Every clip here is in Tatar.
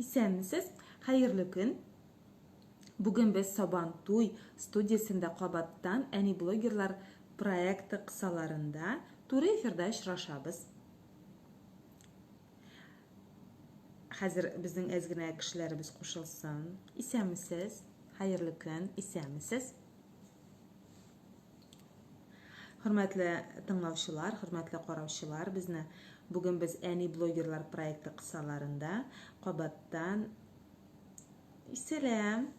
Исәнмесез, хәерле көн! Бүген без Сабан туй студиясендә кабаттан Әни блогерлар проекты кысаларында туры эфирда очрашабыз. Хәзер безнең әз генә кешеләребез кушылсын. Исәнмесез, хәерле көн, исәнмесез. Хөрмәтле тыңлаучылар, хөрмәтле караучылар, безне бүген без Әни блогерлар проекты кысаларында кабаттан Сәлам.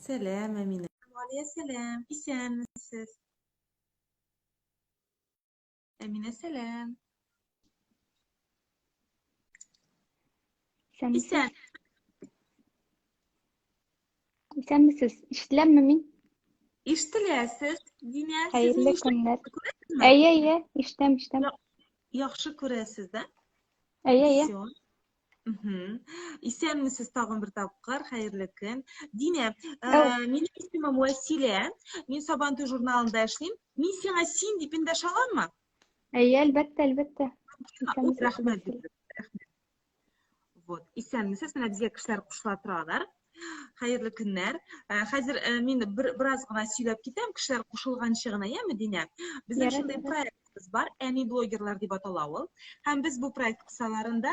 Сәлам, Әминә. Галия, сәлам. Исәнмесез. Әминә, сәлам. Исәнмесез. Исән. Исәнмесез. Ишетеләмме мин? Ишетеләсез, Динә. Сез Хәерле мине көннәр. күрәсезме? Әйе, әйе, ишетәм, ишетәм. Яхшы күрәсез, да? Әйе, әйе. Всё. Исәнмесез тагын бер тапкыр, хәерле көн. Динә, Әу. минем исемем Вәсилә. Мин Сабантуй журналында эшлим. Мин сиңа син дип эндәшә аламмы? Әйе, әлбәттә, әлбәттә. Ой, Исәнмесез, рәхмәт. Вәсилә. Рәхмәт. Вот, исәнмесез, менә безгә кешеләр кушыла торалар. Хәерле көннәр. Хәзер мин бер бераз гына сөйләп китәм, кешеләр кушылганчы гына, яме, Динә? Безнең Ярар, шундый ярар. проектыбыз бар, Әни блогерлар дип атала ул. Һәм без бу проект кысаларында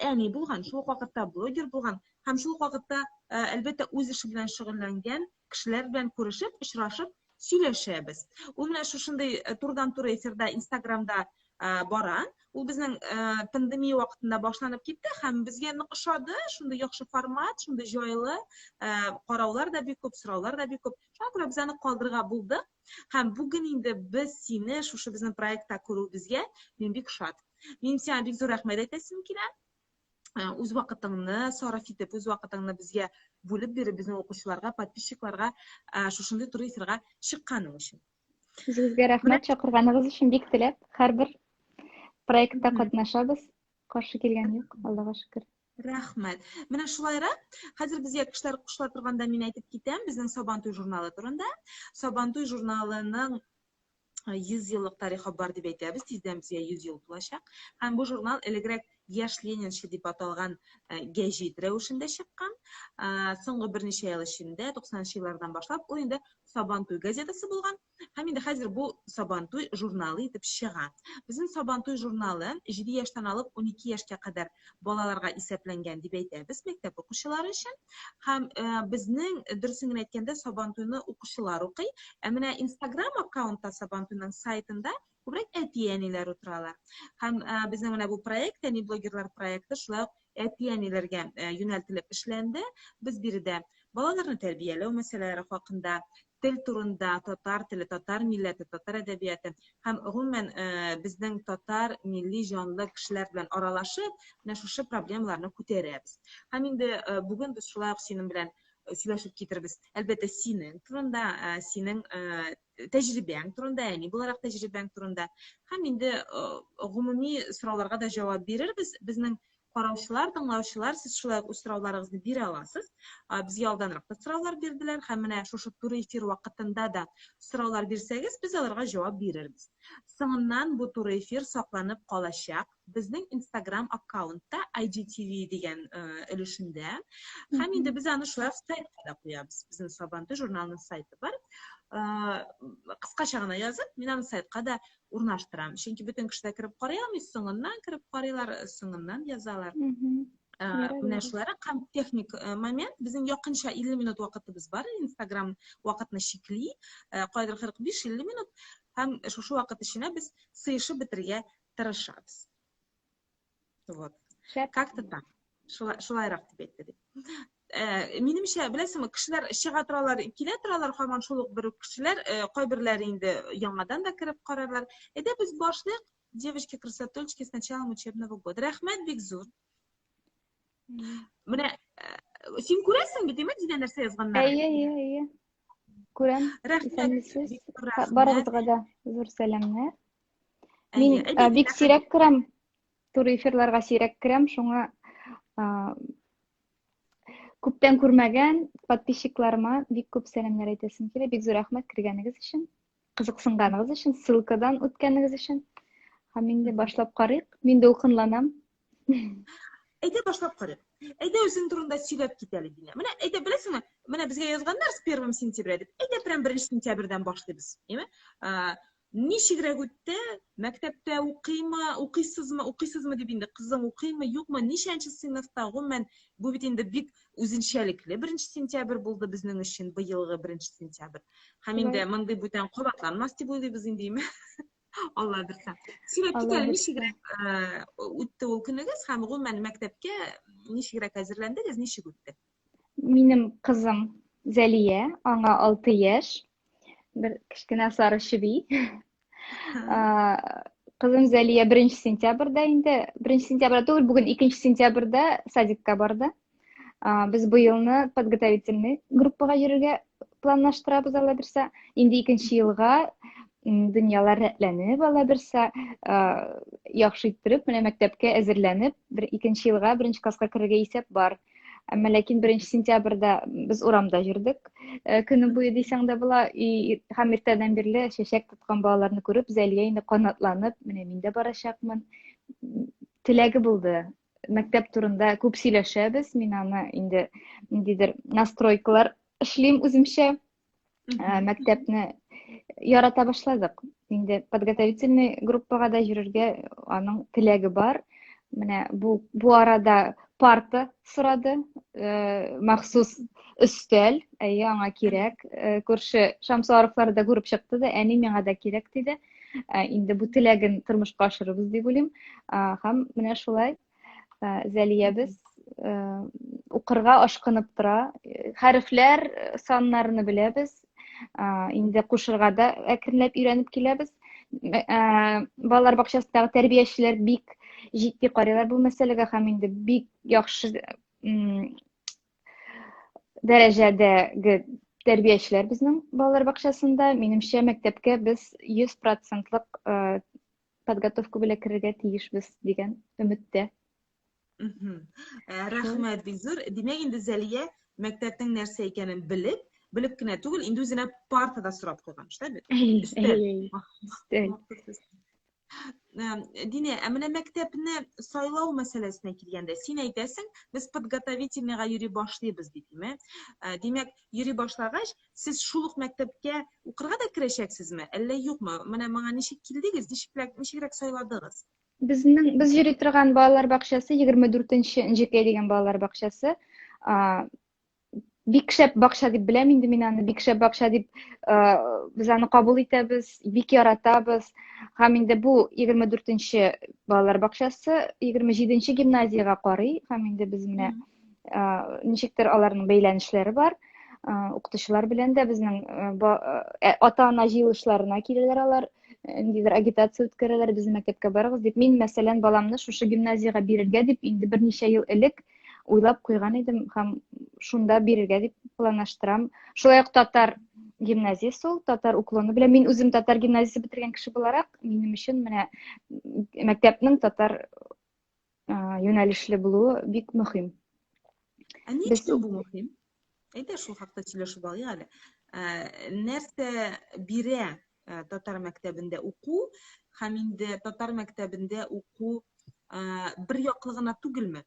әни булган, шул ук вакытта блогер булган һәм шул ук вакытта, әлбәттә, үз эше белән шөгыльләнгән кешеләр белән күрешеп, очрашып сөйләшәбез. Ул менә шушындый турыдан-туры эфирда Инстаграмда бара. Ул безнең пандемия вакытында башланып китте һәм безгә нык ошады. Шундый яхшы формат, шундый җайлы, караулар да бик күп, сораулар да бик күп. Шуңа күрә без аны калдырырга булдык. Һәм бүген инде без сине шушы безнең проектта күрүебезгә мин бик шат. Мин сиңа бик зур рәхмәт әйтәсем килә. Үз вакытыңны сарыф итеп, үз вакытыңны безгә бүлеп биреп, безнең укучыларга, подписчикларга шушындый туры эфирга чыкканың өчен. Үзегезгә рәхмәт, чакырганыгыз өчен бик теләп. Һәрбер проектта катнашабыз. Каршы килгән юк, Аллага шөкер. Рәхмәт. Менә шулайрак, хәзер безгә кешеләр кушыла торганда мин әйтеп китәм безнең Сабантуй журналы турында. Сабантуй журналының 100 еллык тарихы бар дип әйтәбез, тиздән безгә 100 ел тулачак. Һәм бу журнал элегрәк Яшь ленинчы дип аталган гәҗит рәвешендә чыккан. Соңгы берничә ел эчендә, 90 еллардан башлап, ул инде Сабантуй газетасы булган. Һәм инде хәзер бу Сабантуй журналы итеп чыга. Безнең Сабантуй журналы 7 яшьтән алып 12 яшькә кадәр балаларга исәпләнгән дип әйтәбез, мәктәп укучылары өчен. Һәм безнең, дөресен генә әйткәндә, Сабантуйны укучылар укый. Ә менә Инстаграм аккаунтта Сабантуйның сайтында күбрәк әти-әниләр утыралар. Һәм безнең менә бу проект, әни блогерлар проекты шулай ук әти-әниләргә юнәлтелеп эшләнде. Без биредә балаларны тәрбияләү мәсьәләләре хакында, тел турында, татар теле, татар милләте, татар әдәбияты һәм гомумән безнең татар милли җанлы кешеләр белән аралашып, менә шушы проблемаларны күтәрәбез. Һәм инде бүген без шулай ук синең белән сөйләшеп китербез. Әлбәттә, синең турында, синең тәҗрибәң турында, әни буларак тәҗрибәң турында һәм инде гомуми сорауларга да җавап бирербез. Безнең караучылар, тыңлаучылар, сез шулай ук үз сорауларыгызны бирә аласыз. Безгә алданрак та сораулар бирделәр һәм менә шушы туры эфир вакытында да сораулар бирсәгез, без аларга җавап бирербез. Соңыннан бу туры эфир сакланып калачак. Безнең Instagram аккаунтта IGTV дигән өлешендә. Һәм инде без аны шулай ук сайтка да куябыз. Безнең Сабантуй журналының сайты бар. Кыскача гына язып, мин аны сайтка да урнаштырам. Чөнки бөтен кеше дә кереп карый алмый, соңыннан кереп карыйлар, соңыннан язалар. Менә шулайрак һәм техник момент. Безнең якынча 50 минут вакытыбыз бар. Instagram вакытны чикли, кайдыр 45-50 минут. Һәм шушы вакыт эченә без сыешып бетерергә тырышабыз. Вот. Шәп. Как-то так. Шулайрак дип әйтте дип. Минемчә, беләсеңме, кешеләр чыга торалар, килә торалар, һаман шул ук бер үк кешеләр, кайберләре инде яңадан да кереп карарлар. Әйдә без башлыйк, девочки, красотулечки, с началом учебного года. Рәхмәт бик зур. Менә син күрәсең бит, әйме, Динә нәрсә язганнарын? Әйе, әйе, әйе. Күрәм. Рәхмәт. Исәнмесез. Бик зур рәхмәт. Барыгызга да зур сәламнәр. Әйе, Мин әйдә, бик рәхмәт. сирәк керәм. Туры эфирларга сирәк керәм, шуңа күптән күрмәгән подписчикларыма бик күп сәламнәр әйтәсем килә. Бик зур рәхмәт кергәнегез өчен, кызыксынганыгыз өчен, ссылкадан үткәнегез өчен. Һәм инде башлап карыйк. Мин дулкынланам. Әйдә башлап карыйк. Әйдә үзең турында сөйләп кит әле, Динә. Менә әйдә беләсеңме, менә безгә язганнар с 1 сентября дип. Әйдә прям 1 сентябрьдән башлыйбыз, әйме? Ничегрәк үтте? Мәктәптә укыймы, укыйсызмы, укыйсызмы дип инде кызың укыймы, юкмы, ничәнче сыйныфта, гомумән, бу бит инде бик үзенчәлекле 1 сентябрь булды безнең өчен быелгы 1 сентябрь. Һәм инде мондый бүтән кабатланмас дип уйлыйбыз инде, әйме? Алла бирсә. Сөйләп кит әле, ничегрәк үтте ул көнегез һәм гомумән мәктәпкә ничегрәк әзерләндегез, ничек үтте? Минем кызым Зәлия, аңа 6 яшь. Бер кечкенә сары чеби. Кызым Зәлия 1 сентябрьдә инде, 1 сентябрьдә түгел, бүген 2 сентябрьдә садикка барды. Без быелны подготовительный группага йөрергә планлаштырабыз, Алла бирсә. Инде икенче елга дөньялар рәтләнеп, Алла бирсә, яхшы иттереп, менә мәктәпкә әзерләнеп, бер икенче елга беренче класска керергә исәп бар. Әмма ләкин 1 сентябрьдә без урамда йөрдек. Көне буе дисәң дә була. И, һәм иртәдән бирле чәчәк тоткан балаларны күреп, Зәлия инде канатланып, менә мин дә барачакмын. Теләге булды. Мәктәп турында күп сөйләшәбез. Мин аны инде ниндидер настройкалар эшлим үземчә. Мәктәпне ярата башладык. Инде подготовительный группага да йөрергә аның теләге бар. Менә бу арада парта сорады, махсус өстәл, әйе, аңа кирәк. Күрше Шамсуаровлар да күреп чыкты да, әни миңа да кирәк диде. Инде бу теләген тормышка ашырырбыз дип уйлыйм. Һәм менә шулай Зәлиябез укырга ашкынып тора. Хәрефләр, саннарны беләбез. Инде кушырга да әкренләп өйрәнеп киләбез. Балалар бакчасындагы тәрбиячеләр бик җитди карыйлар бу мәсьәләгә һәм инде бик яхшы дәрәҗәдәге тәрбиячеләр безнең балалар бакчасында. Минемчә, мәктәпкә без 100 процентлык подготовка белән керергә тиешбез дигән өметтә. Рәхмәт бик зур. Димәк, инде Зәлия мәктәпнең нәрсә икәнен белеп, белеп кенә түгел, инде үзенә парта да сорап куйган, шулай бит? Өстәл. Өстәл. Динә, ә менә мәктәпне сайлау мәсьәләсенә килгәндә, син әйтәсең, без подготовительныйга йөри башлыйбыз дип, димә. Димәк, йөри башлагач, сез шул ук мәктәпкә укырга да керәчәксезме, әллә юкмы? Менә моңа ничек килдегез, ничегрәк, ничегрәк сайладыгыз? Безнең без йөри торган балалар бакчасы 24 нче дигән балалар бакчасы. Бик шәп бакча дип беләм инде мин аны, бик шәп бакча дип без аны кабул итәбез, бик яратабыз. Һәм инде бу 24 нче балалар бакчасы 27 нче гимназиягә карый, һәм инде без менә ничектер аларның бәйләнешләре бар. Укытучылар белән дә безнең ата-ана җыелышларына киләләр алар, ниндидер агитация үткәрәләр, безнең мәктәпкә барыгыз дип. Мин, мәсәлән, баламны шушы гимназиягә бирергә дип инде берничә ел элек уйлап куйган идем һәм шунда бирергә дип планлаштырам. Шулай ук татар гимназиясе ул, татар уклоны белән. Мин үзем татар гимназиясе бетергән кеше буларак, минем өчен менә мәктәпнең татар юнәлешле булуы бик мөһим. Ә ни өчен бу мөһим? Әйдә шул хакта сөйләшеп алыйк әле. Нәрсә бирә татар мәктәбендә уку һәм инде татар мәктәбендә уку бер яклы гына түгелме?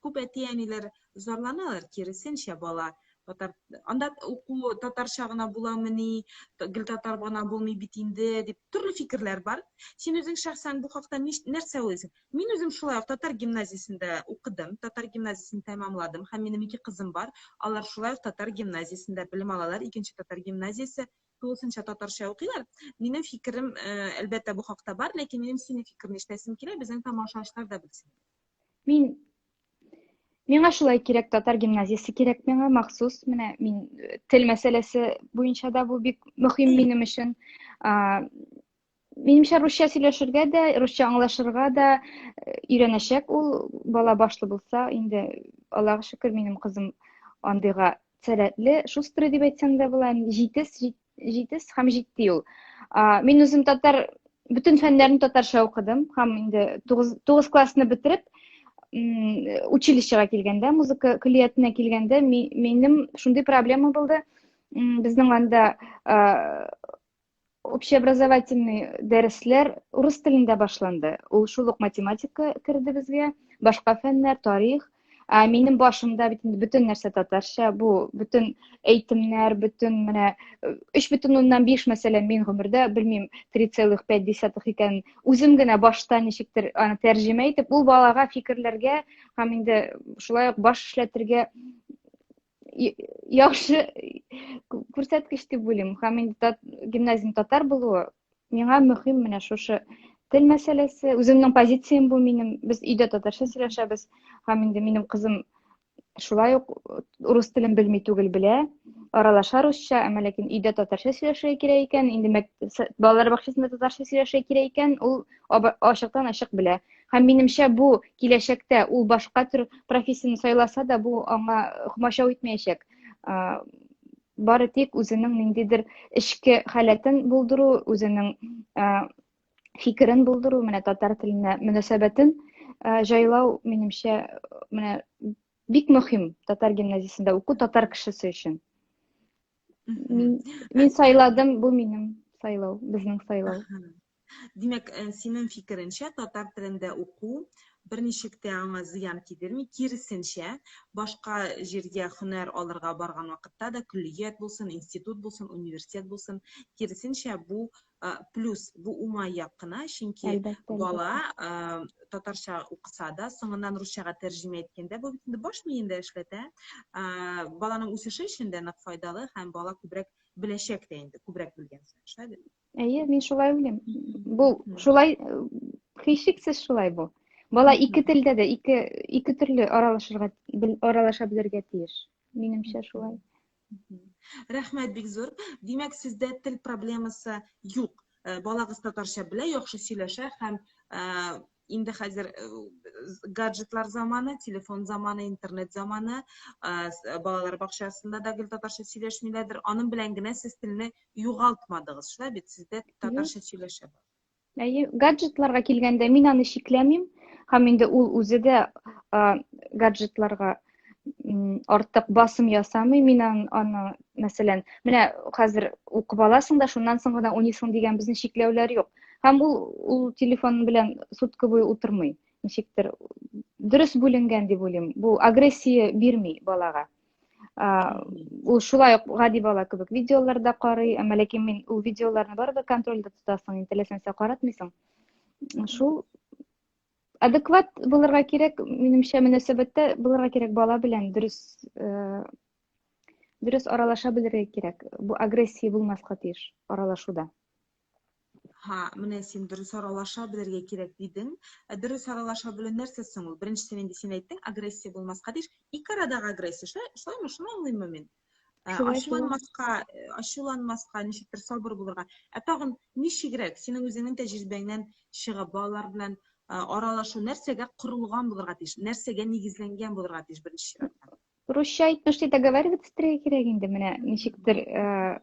Күп әти-әниләр зарланалар, киресенчә, бала татар анда уку татарча гына буламыни, гел татар гына булмый бит инде дип төрле фикерләр бар. Син үзең шәхсән бу хакта нәрсә уйлыйсың? Мин үзем шулай ук татар гимназиясендә укыдым, татар гимназиясен тәмамладым һәм минем ике кызым бар. Алар шулай ук татар гимназиясендә белем алалар. Икенче татар гимназиясе тулысынча татарча укыйлар. Минем фикерем, әлбәттә, бу хакта бар, ләкин минем синең фикерне ишетәсем килә, безнең тамашачылар да белсен. Мин Миңа шулай кирәк, татар гимназиясе кирәк миңа махсус. Менә мин тел мәсьәләсе буенча да бу бик мөһим минем өчен. Минемчә, русча сөйләшергә дә, русча аңлашырга да өйрәнәчәк ул бала башлы булса, инде Аллага шөкер, минем кызым андыйга сәләтле, шустрый дип әйтсәң дә була, җитез, җитез һәм җитди ул. Мин үзем татар, бөтен фәннәрне татарча укыдым һәм инде 9 классны бетереп, училищега килгәндә, музыка көллиятенә килгәндә, минем шундый проблема булды. Безнең анда Общеобразовательный дәресләр урыс телендә башланды. Ул шул ук математика керде безгә, башка фәннәр, тарих. Ә минем башымда бит инде бөтен нәрсә татарча, бу бөтен әйтемнәр, бөтен менә 3,5 мәсәлән, мин гомердә белмим 3,5 икәнен. Үзем генә башта ничектер аны тәрҗемә итеп, ул балага фикерләргә һәм инде шулай ук баш эшләтергә яхшы күрсәткеч дип уйлыйм. Һәм инде гимназиянең татар булуы миңа мөһим менә шушы тел мәсьәләсе. Үземнең позициям бу минем. Без өйдә татарча сөйләшәбез. Һәм инде минем кызым шулай ук рус телен белми түгел, белә. Аралаша русча, әмма ләкин өйдә татарча сөйләшергә кирәк икән, инде балалар бакчасында татарча сөйләшергә кирәк икән, ул ачыктан ачык белә. Һәм минемчә, бу киләчәктә ул башка төр профессияне сайласа да, бу аңа комачау итмәячәк. Бары тик үзенең ниндидер эчке халәтен булдыру, үзенең фикерен булдыру, менә татар теленә мөнәсәбәтен җайлау, минемчә, менә бик мөһим татар гимназиясендә уку татар кешесе өчен. Мин, мин сайладым, бу минем сайлау, безнең сайлау. Димәк, э, синең фикеренчә, татар телендә уку берничек тә аңа зыян китерми, киресенчә, башка җиргә һөнәр алырга барган вакытта да көллият булсын, институт булсын, университет булсын, киресенчә, бу э, плюс, бу уңай як кына, чөнки бала э, татарча укыса да, соңыннан русчага тәрҗемә иткәндә, бу бит инде баш миендә эшләтә, баланың үсеше өчен дә нык файдалы һәм бала күбрәк беләчәк тә инде, күбрәк белгән саен, шулай бит? Әйе, мин шулай уйлыйм. Бу шулай, һичшиксез шулай бу. Бала ике телдә дә ике ике төрле аралашырга аралаша белергә тиеш. Минемчә шулай. Рәхмәт бик зур. Димәк, сездә тел проблемасы юк. Э, балагыз татарча белә, яхшы сөйләшә һәм э, инде хәзер э, гаджетлар заманы, телефон заманы, интернет заманы, балалар бакчасында да гел татарча сөйләшмиләрдер. Аның белән генә сез телне югалтмадыгыз, шулай бит? Сездә татарча сөйләшә. Әйе, гаджетларга килгәндә мин аны чикләмим һәм инде ул үзе дә гаджетларга артык басым ясамый. Мин аны, мәсәлән, менә хәзер укып аласың да, шуннан соң гына уйныйсың дигән безнең чикләүләр юк. Һәм ул ул телефон белән сутка буе утырмый. Ничектер дөрес бүленгән дип уйлыйм. Бу агрессия бирми балага. Ул шулай ук гади бала кебек видеолар да карый, әмма ләкин мин ул видеоларны барыбер контрольдә тотасың, теләсәң каратмыйсың. Шул адекват булырга кирәк, минемчә, мөнәсәбәттә булырга кирәк бала белән, дөрес э, дөрес аралаша белергә кирәк. Бу агрессия булмаска тиеш аралашуда. Һа, менә син дөрес аралаша белергә кирәк дидең. Ә дөрес аралаша белү нәрсә соң ул? Беренчесен инде син әйттең, агрессия булмаска тиеш. Ике арадагы агрессия, шулай, шулаймы, шуны аңлыйммы мин? Ә, ачуланмаска, э, ачуланмаска, ничектер сабыр булырга. Ә тагын ничегрәк синең үзеңнең тәҗрибәңнән чыгып балалар белән э, аралашу нәрсәгә корылган булырга тиеш, нәрсәгә нигезләнгән булырга тиеш беренче чиратта? Русча әйтмешли договариваться итәргә кирәк инде менә ничектер э,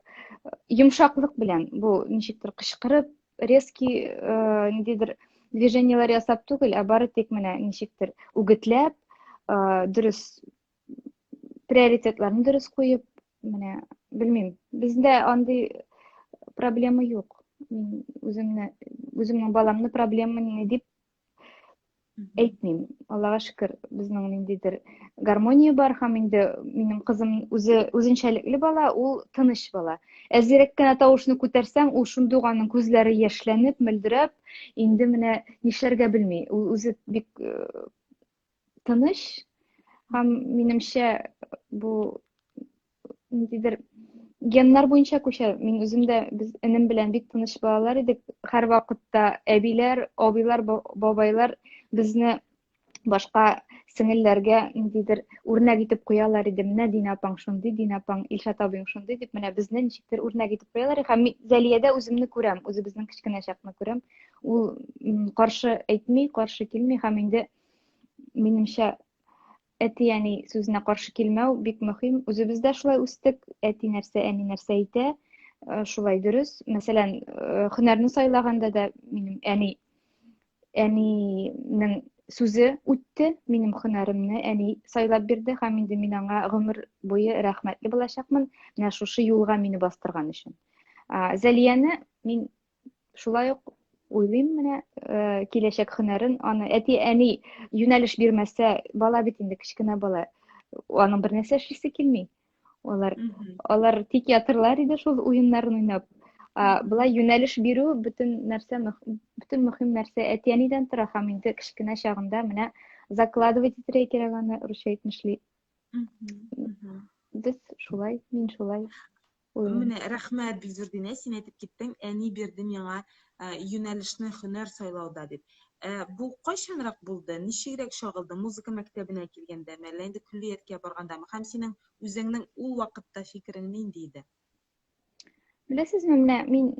йомшаклык белән бу ничектер кычкырып резкий э, ниндидер движениеләр ясап түгел, ә бары тик менә ничектер үгетләп, э, дөрес приоритетларны дөрес куеп, менә белмим, бездә андый проблема юк. Мин үземне үземнең баламны проблемный дип әйтмим. Аллага шөкер, безнең ниндидер гармония бар һәм инде минем кызым үзе үзенчәлекле бала, ул тыныч бала. Әзерәк кенә тавышны күтәрсәң, ул шундук аның күзләре яшьләнеп, мөлдерәп, инде менә нишләргә белми. Ул үзе бик э, тыныч һәм минемчә бу ниндидер геннар буенча күчә. Мин үзем дә без энем белән бик тыныч балалар идек. Һәрвакытта әбиләр, абыйлар, бабайлар безне башка сеңелләргә ниндидер үрнәк итеп куялар иде. Менә Динә апаң шундый, Динә апаң, Илшат абыең шундый дип, менә безне ничектер үрнәк итеп куялар. Һәм мин Зәлиядә үземне күрәм, үзебезнең кечкенә чакны күрәм. Ул каршы әйтми, каршы килми һәм инде минемчә әти-әни сүзенә каршы килмәү бик мөһим. Үзебез дә шулай үстек, әти нәрсә, әни нәрсә әйтә, э, шулай дөрес. Мәсәлән, э, һөнәрне сайлаганда да минем әни әнинең сүзе үтте, минем һөнәремне әни сайлап бирде һәм инде мин аңа гомер буе рәхмәтле булачакмын, менә шушы юлга мине бастырган өчен. Зәлияне Мин шулай ук уйлыйм менә э, киләчәк һөнәрен аны әти әни юнәлеш бирмәсә бала бит инде кечкенә бала аның бер нәрсә эшлисе килми алар алар тик ятырлар иде шул уеннарын уйнап былай юнәлеш бирү бөтен нәрсә бөтен мөһим нәрсә әти әнидән тора һәм инде кечкенә чагында менә закладывать итәргә кирәк аны русча әйтмешли без шулай мин шулай Менә рәхмәт бик зур Динә, син әйтеп киттең, әни бирде миңа юнәлешне һөнәр сайлауда дип. Ә, бу кайчанрак булды? Ничегрәк чагылды? Музыка мәктәбенә килгәндәме, әллә инде көллияткә баргандамы? Һәм синең үзеңнең ул вакытта фикерең нинди иде? Беләсезме, менә мин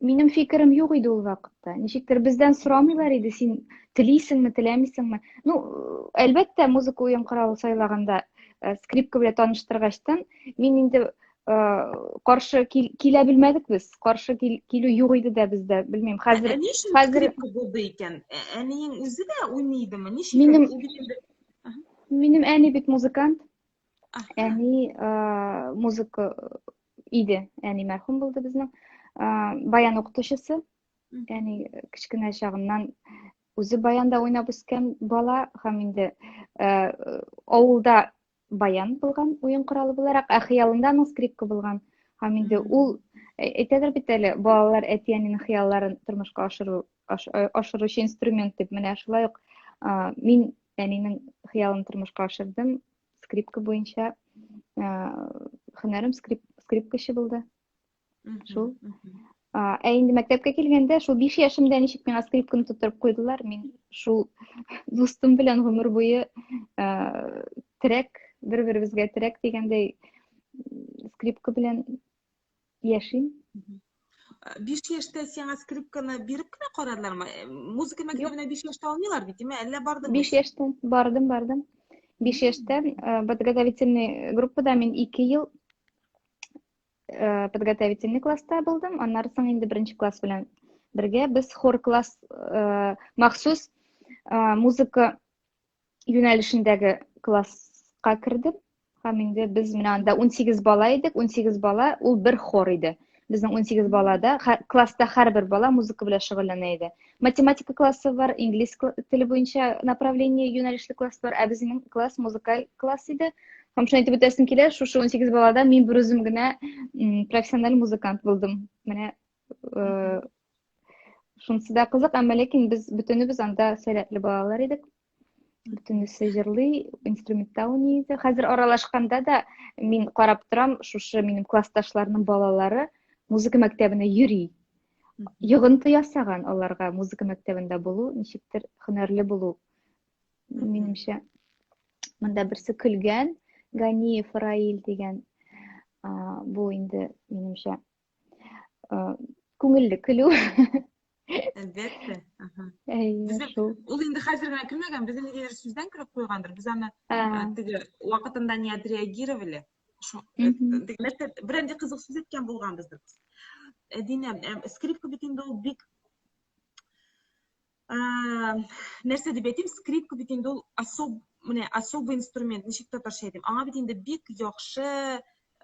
Минем фикерем юк иде ул вакытта. Ничектер бездән сорамыйлар иде, син телисеңме, теләмисеңме. Ну, әлбәттә, музыка уен коралы сайлаганда, э, скрипка белән таныштыргачтан, мин инде э, каршы кил, килә белмәдек без. Каршы кил, килү юк иде дә бездә, белмим. Хәзер Ә ни өчен хәзер скрипка булды икән? Ә, әниең үзе дә уйный идеме? Ничек? Минем Минем әни бит музыкант. Әни музыка иде. Әни мәрхүм булды безнең. Баян укытучысы. Әни кечкенә чагыннан үзе баянда уйнап үскән бала һәм инде авылда баян булган уен коралы буларак, ә хыялында аның скрипка булган. Һәм инде ул әйтәләр бит әле, балалар әти-әнинең хыялларын тормышка ашыру ашыручы инструмент дип. Менә шулай ук мин әнинең хыялын тормышка ашырдым. Скрипка буенча һөнәрем скрип, скрипкачы булды. Шул. Ә инде мәктәпкә килгәндә, шул 5 яшемдә ничек миңа скрипканы тоттырып куйдылар, мин шул дустым белән гомер буе терәк, бер-беребезгә терәк дигәндәй скрипка белән яшим. 5 яшьтә сиңа скрипканы биреп кенә карадылармы? Э, музыка мәктәбенә 5 яшьтә алмыйлар бит, димә, әллә бардың? 5 яшьтән бардым, бардым. 5 яшьтән э, подготовительный группада мин 2 ел э, подготовительный класста булдым. Аннары соң инде беренче класс белән бергә без хор класс махсус музыка юнәлешендәге класска кердем. Һәм инде без менә анда 18 бала идек, 18 бала ул бер хор иде. Безнең 18 балада класста һәрбер бала музыка белән шөгыльләнә иде. Математика классы бар, инглиз теле буенча направление юнәлешле класс бар, ә безнең класс музыкаль класс иде. Һәм шуны әйтеп үтәсем килә, шушы 18 балада мин бер үзем генә профессиональ музыкант булдым. Менә э, шунысы да кызык, әмма ләкин без бөтенебез анда сәләтле балалар идек. Бөтенесе җырлый, инструментта уйный иде. Хәзер аралашканда да мин карап торам, шушы минем классташларның балалары музыка мәктәбенә йөри. Йогынты ясаган аларга музыка мәктәбендә булу, ничектер һөнәрле булу. Минемчә, монда берсе көлгән, Ганиев Раил дигән. Бу инде, минемчә, күңелле көлү. Әлбәттә. Әйе, шул. Ул инде хәзер генә көлмәгән, безнең ниндидер сүздән көлеп куйгандыр. Без аны теге вакытында не отреагировали. Нәрсә, берәр кызык сүз әйткән булганбыздыр. Э, Динә, э, скрипка бит инде ул бик нәрсә дип әйтим, скрипка бит инде ул особ, менә особый инструмент, ничек татарча әйтим, аңа бит инде бик яхшы э,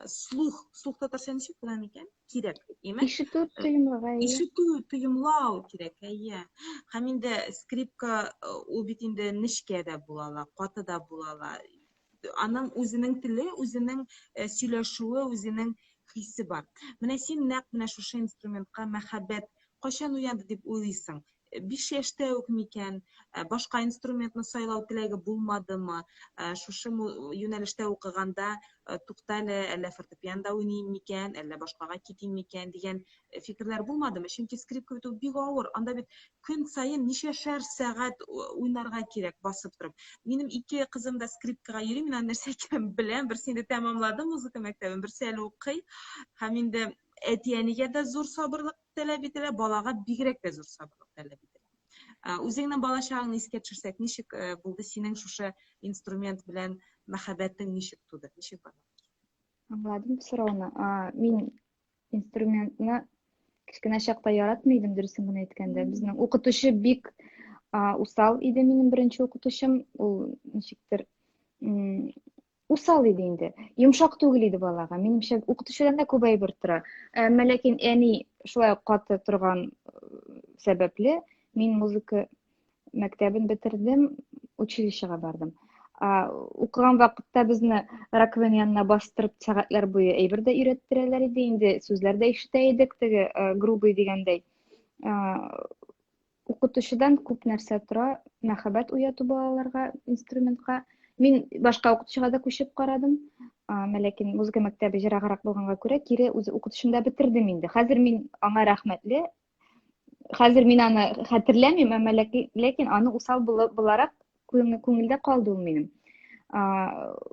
слух, слух татарча ничек була микән? Кирәк, әйеме? Ишетү тоемлау. Ишетү, тоемлау кирәк, әйе. Һәм инде скрипка э, ул бит инде нечкә дә була ала, каты да була ала. Аның үзенең теле, үзенең э, сөйләшүе, үзенең хисе бар. Менә син нәкъ менә шушы инструментка мәхәббәт кайчан уянды дип уйлыйсың? 5 яшьтә үк микән? Э, башка инструментны сайлау теләге булмадымы? Э, шушы юнәлештә укыганда, э, туктале, әллә фортепианда уйныйм микән, әллә башкага китим микән дигән фикерләр булмадымы? Чөнки скрипка бит ул бик авыр. Анда бит көн саен ничәшәр сәгать уйнарга кирәк басып торып. Минем ике кызым да скрипкага йөри, мин аның нәрсә икәнен беләм. Берсе инде тәмамлады музыка мәктәбен, берсе әле укый. Һәм инде әти-әнигә дә зур сабырлык таләп ителә, балага бигрәк тә зур сабырлык таләп ителә. Үзеңнең бала чагыңны искә төшерсәк, ничек э, булды синең шушы инструмент белән мәхәббәтең ничек туды? Ничек барды? Аңладым сорауны. Мин инструментны кечкенә чакта яратмый идем, дөресен генә әйткәндә. Безнең укытучы бик усал иде минем беренче укытучым. Ул ничектер Усал иде инде. Йомшак түгел иде балага. Минемчә, укытучыдан да күп әйбер тора. Әмма ләкин әни шулай ук каты торган сәбәпле, мин музыка мәктәбен бетердем, училищега бардым. Укыган вакытта безне раковина янына бастырып сәгатьләр буе әйбер дә өйрәттерәләр иде инде, сүзләр дә ишетә идек, теге грубый дигәндәй. Укытучыдан күп нәрсә тора, мәхәббәт уяту балаларга, инструментка. Мин башка укытучыга да күчеп карадым, ләкин музыка мәктәбе ераграк булганга күрә, кире үзе укытучымда бетердем инде. Хәзер мин аңа рәхмәтле. Хәзер мин аны хәтерләмим, әмма ләкин аны усал буларак күңелдә калды ул минем.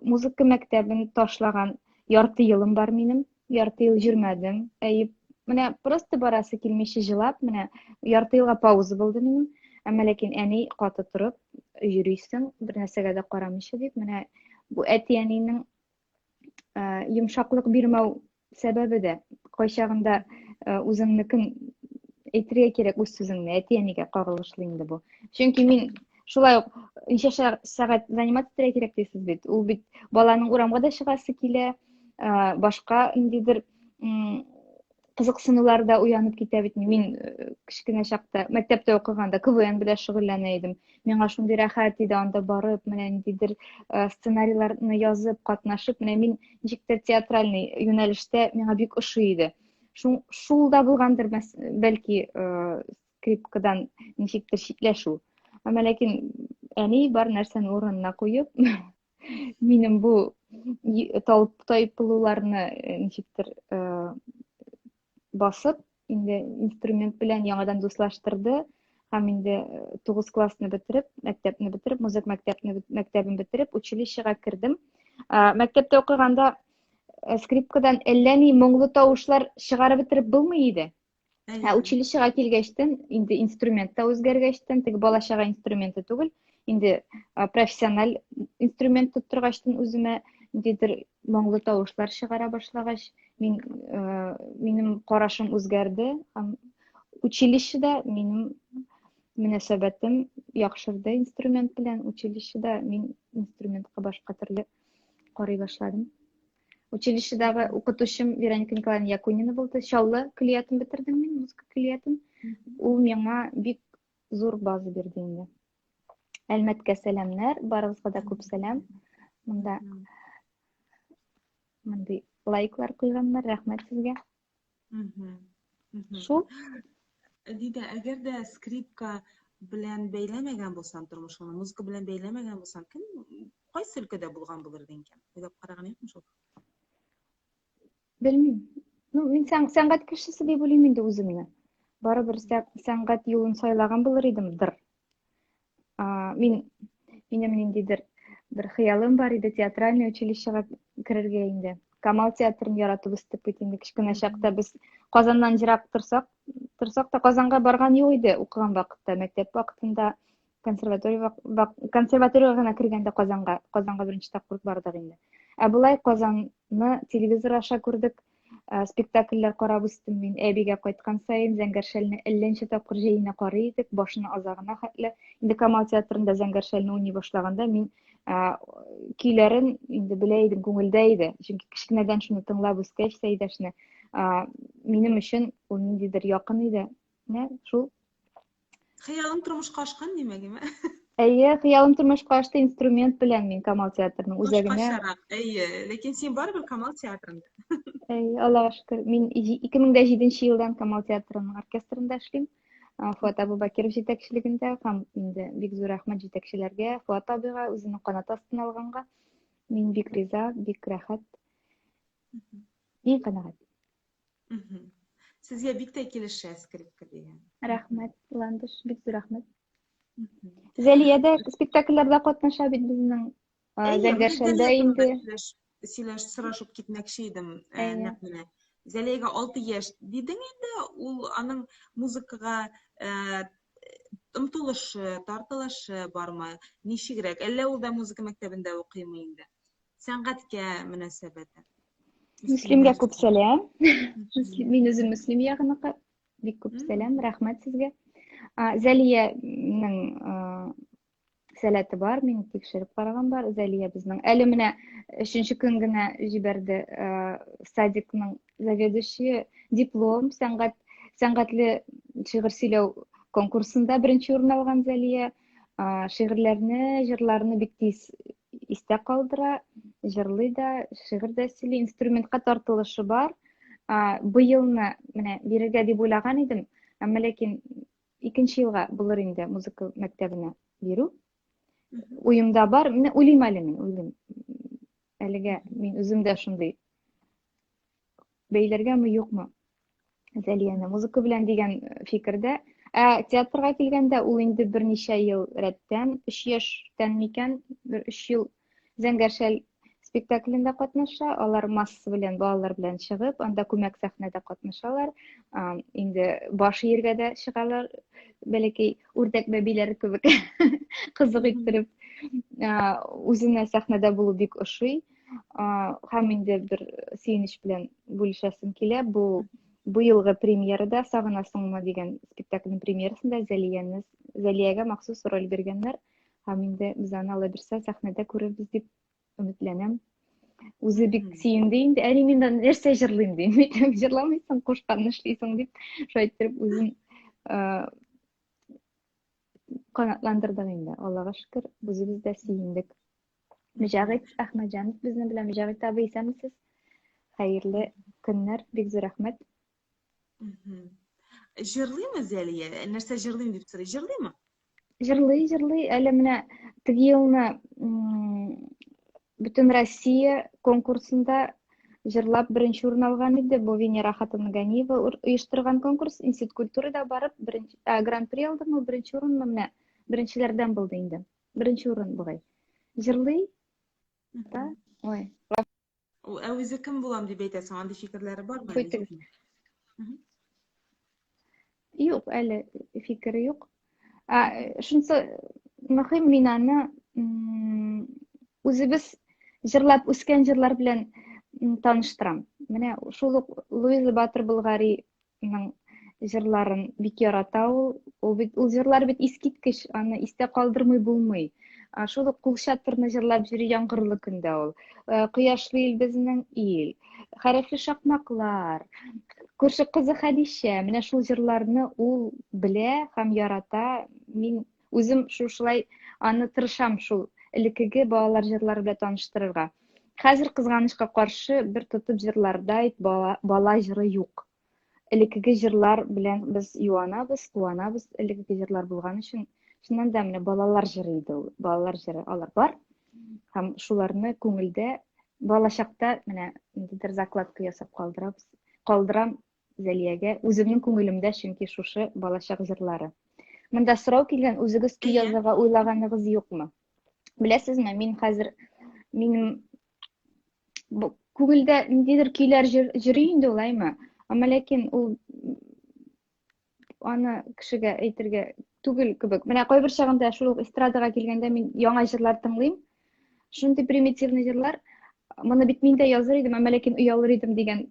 Музыка мәктәбен ташлаган ярты елым бар минем. Ярты ел йөрмәдем. Әйе, менә просто барасы килмичә җылап, менә ярты елга пауза булды минем. Әмма ләкин әни каты торып, йөрисең, бер нәрсәгә дә карамыйча дип, менә бу әти-әнинең йомшаклык бирмәү сәбәбе дә. Кайчагында үзеңнекен әйтергә кирәк үз сүзеңне, әти-әнигә кагылышлы инде бу. Чөнки мин шулай ук ничә сәгать заниматься итәргә кирәк дисез бит. Ул бит баланың урамга да чыгасы килә, башка ниндидер кызыксынулар да уянып китә бит. Мин кечкенә чакта мәктәптә укыганда КВН белән шөгыльләнә идем. Миңа шундый рәхәт иде анда барып, менә ниндидер сценарийларны язып, катнашып, менә мин ничектер театральный юнәлештә миңа бик ошый иде. Шул, шул да булгандыр, бәлки, скрипкадан ничектер читләшү. Әмма ләкин әни бар нәрсәне урынына куеп, минем бу тайпылуларны ничектер басып, инде инструмент белән яңадан дуслаштырды һәм инде 9 классны бетереп, мәктәпне бетереп, музыка мәктәпне мәктәбен бетереп, училищега кердем. Мәктәптә укыганда скрипкадан әллә ни моңлы тавышлар чыгарып бетереп булмый иде. Ә училищега килгәчтен, инде инструмент та үзгәргәчтен, теге бала-чага инструменты түгел, инде профессиональ инструмент тоттыргачтын үземә ниндидер моңлы тавышлар чыгара башлагач, мин минем карашым үзгәрде һәм училищеда минем мөнәсәбәтем яхшырды инструмент белән. Училищеда мин инструментка башка төрле карый башладым. Училищедагы укытучым Вероника Николаевна Якунина булды. Чаллы көллиятен бетердем мин, музыка көллиятен. Ул миңа бик зур база бирде инде. Әлмәткә сәламнәр, барыгызга да күп сәлам. Монда мондый лайклар куйганнар, рәхмәт сезгә. Шул. Дидә, әгәр дә скрипка белән бәйләмәгән булсаң тормышыңны, музыка белән бәйләмәгән булсаң, кем кайсы өлкәдә булган булыр идең икән? Уйлап караган юкмы шул? Белмим. Ну, мин сәнгать кешесе дип уйлыйм инде үземне. Барыбер сәнгать юлын сайлаган булыр идем, дыр. Мин минем ниндидер бер хыялым бар иде театральный училищега керергә инде. Камал театрын яратып үстек бит инде кечкенә чакта без Казаннан ерак торсак, торсак та Казанга барган юк иде укыган вакытта, мәктәп вакытында консерватория консерваториягә гына кергәндә Казанга, Казанга беренче тапкыр бардык инде. Ә болай Казанны телевизор аша күрдек, спектакльләр карап үстем мин. Әбигә кайткан саен Зәңгәр шәлне әллә ничә тапкыр җәенә карый идек, башына азагына хәтле. Инде Камал театрында Зәңгәр шәлне уйный башлаганда мин көйләрен инде белә идем, күңелдә иде. Чөнки кечкенәдән шуны тыңлап үскәч, Сәйдәшне, минем өчен ул ниндидер якын иде. Менә шул. Хыялың тормышка ашкан димәк, име? Әйе, хыялым тормышка ашты инструмент белән мин Камал театрының үзәгенә. Башкачарак, әйе, ләкин син барыбер Камал театрында. Әйе, Аллага шөкер. Мин 2007 елдан Камал театрының оркестрында эшлим. Фуат Абубакиров җитәкчелегендә һәм инде бик зур рәхмәт җитәкчеләргә, Фуат абыйга үзенең канат астына алганга. Мин бик риза, бик рәхәт. Мин канәгать. Сезгә бик тә килешә скрипка дигән. Рәхмәт, Ландыш, бик зур рәхмәт. Зәлия дә спектакльләрдә катнаша бит безнең. Зәңгәр шәлдә инде. Сөйләш, сорашып китмәкче идем, нәкъ менә. Зәлиягә 6 яшь дидең инде, ул аның музыкага омтылышы, тартылышы бармы? Ничегрәк? Әллә ул да музыка мәктәбендә укыймы инде? Сәнгатькә мөнәсәбәте. Мөслимгә күп сәлам. Мин үзем Мөслим ягыныкы. Бик күп сәлам, рәхмәт сезгә. Зәлиянең Сәләте бар, мин тикшереп караган бар. Зәлия безнең. Әле менә өченче көн генә җибәрде э, садикның заведующие диплом сәнгать сәнгатьле шигырь сөйләү конкурсында беренче урын алган Зәлия. Шигырьләрне, җырларны бик тиз истә калдыра, җырлый да, шигырь дә сөйли, инструментка тартылышы бар. Быелны менә бирергә дип уйлаган идем, әмма ләкин икенче елга булыр инде музыка мәктәбенә бирү. Уемда бар, менә уйлыйм әле мин, уйлыйм. Әлегә мин үзем дә шундый бәйләргәме, юкмы Зәлияне музыка белән дигән э, фикердә. Ә театрга килгәндә ул инде берничә ел рәттән, 3 яшьтән микән, бер 3 ел Зәңгәр шәл спектаклендә катнаша. Алар масса белән, балалар белән чыгып, анда күмәк сәхнәдә катнашалар. Инде баш иергә дә чыгалар, бәләкәй үрдәк бәбиләре кебек кызык иттереп. Үзенә сәхнәдә булу бик ошый. Һәм инде бер сөенеч белән бүлешәсем килә. Бу быелгы премьерада Сагынасыңмы дигән спектакльнең премьерасында Зәлияне Зәлиягә махсус роль биргәннәр. Һәм инде без аны Алла бирсә сәхнәдә күрербез дип өметләнәм. Үзе бик сөенде инде. Әни, мин нәрсә җырлыйм дим. Әйтәм, җырламыйсың, кушканны эшлисең дип, шулай иттереп үзен канатландырдык инде. Аллага шөкер, үзебез дә сөендек. Мөҗәгыйт Әхмәтҗанов безнең белән. Мөҗәгыйт абый, исәнмесез? Хәерле көннәр, бик зур рәхмәт. Җырлыймы Зәлия? Нәрсә җырлыйм дип сорый. Җырлыймы? Җырлый, җырлый. Әле менә теге елны бөтен Россия конкурсында җырлап беренче урын алган иде. Бу Венера хатын Ганиева оештырган конкурс. Институт культурада барып, беренче гран-при алдымы, беренче урынмы, менә беренчеләрдән булды инде. Беренче урын бугай. Җырлый да. Ой. Ә үзе кем булам дип әйтәсең, андый фикерләре бармы әле? Юк, әле фикере юк. Ә, шунысы мөһим, мин аны үзебез җырлап үскән җырлар белән таныштырам. Менә шул ук Луиза Батыр Болгариның җырларын бик ярата ул. Ул бит ул җырлар бит искиткеч, аны истә калдырмый булмый. Шул ук Кулчатырны җырлап йөри яңгырлы көндә ул. Э, Кояшлы ил безнең ил. Хәрефле шакмаклар. Күрше кызы Хәдичә. Менә шул җырларны ул белә һәм ярата. Мин үзем шушылай аны тырышам шул элеккеге балалар җырлары белән таныштырырга. Хәзер кызганычка каршы бер тотып җырлардай бала, бала җыры юк. Элеккеге җырлар белән без юанабыз, куанабыз элеккеге җырлар булган өчен. Чыннан да менә балалар җыры иде ул. Балалар җыры алар бар. Һәм шуларны күңелдә балачакта менә ниндидер закладка ясап калдырабыз. Калдырам Зәлиягә үземнең күңелемдә, чөнки шушы балачак җырлары. Монда сорау килгән, үзегез көй язарга уйлаганыгыз юкмы? Беләсезме, мин хәзер минем күңелдә ниндидер көйләр җөри инде ул, әйме? Әмма ләкин ул аны кешегә әйтергә түгел кебек. Менә кайбер чагында шул ук эстрадага килгәндә мин яңа җырлар тыңлыйм. Шундый примитивный җырлар. Моны бит мин дә языр идем, әмма ләкин оялыр идем дигән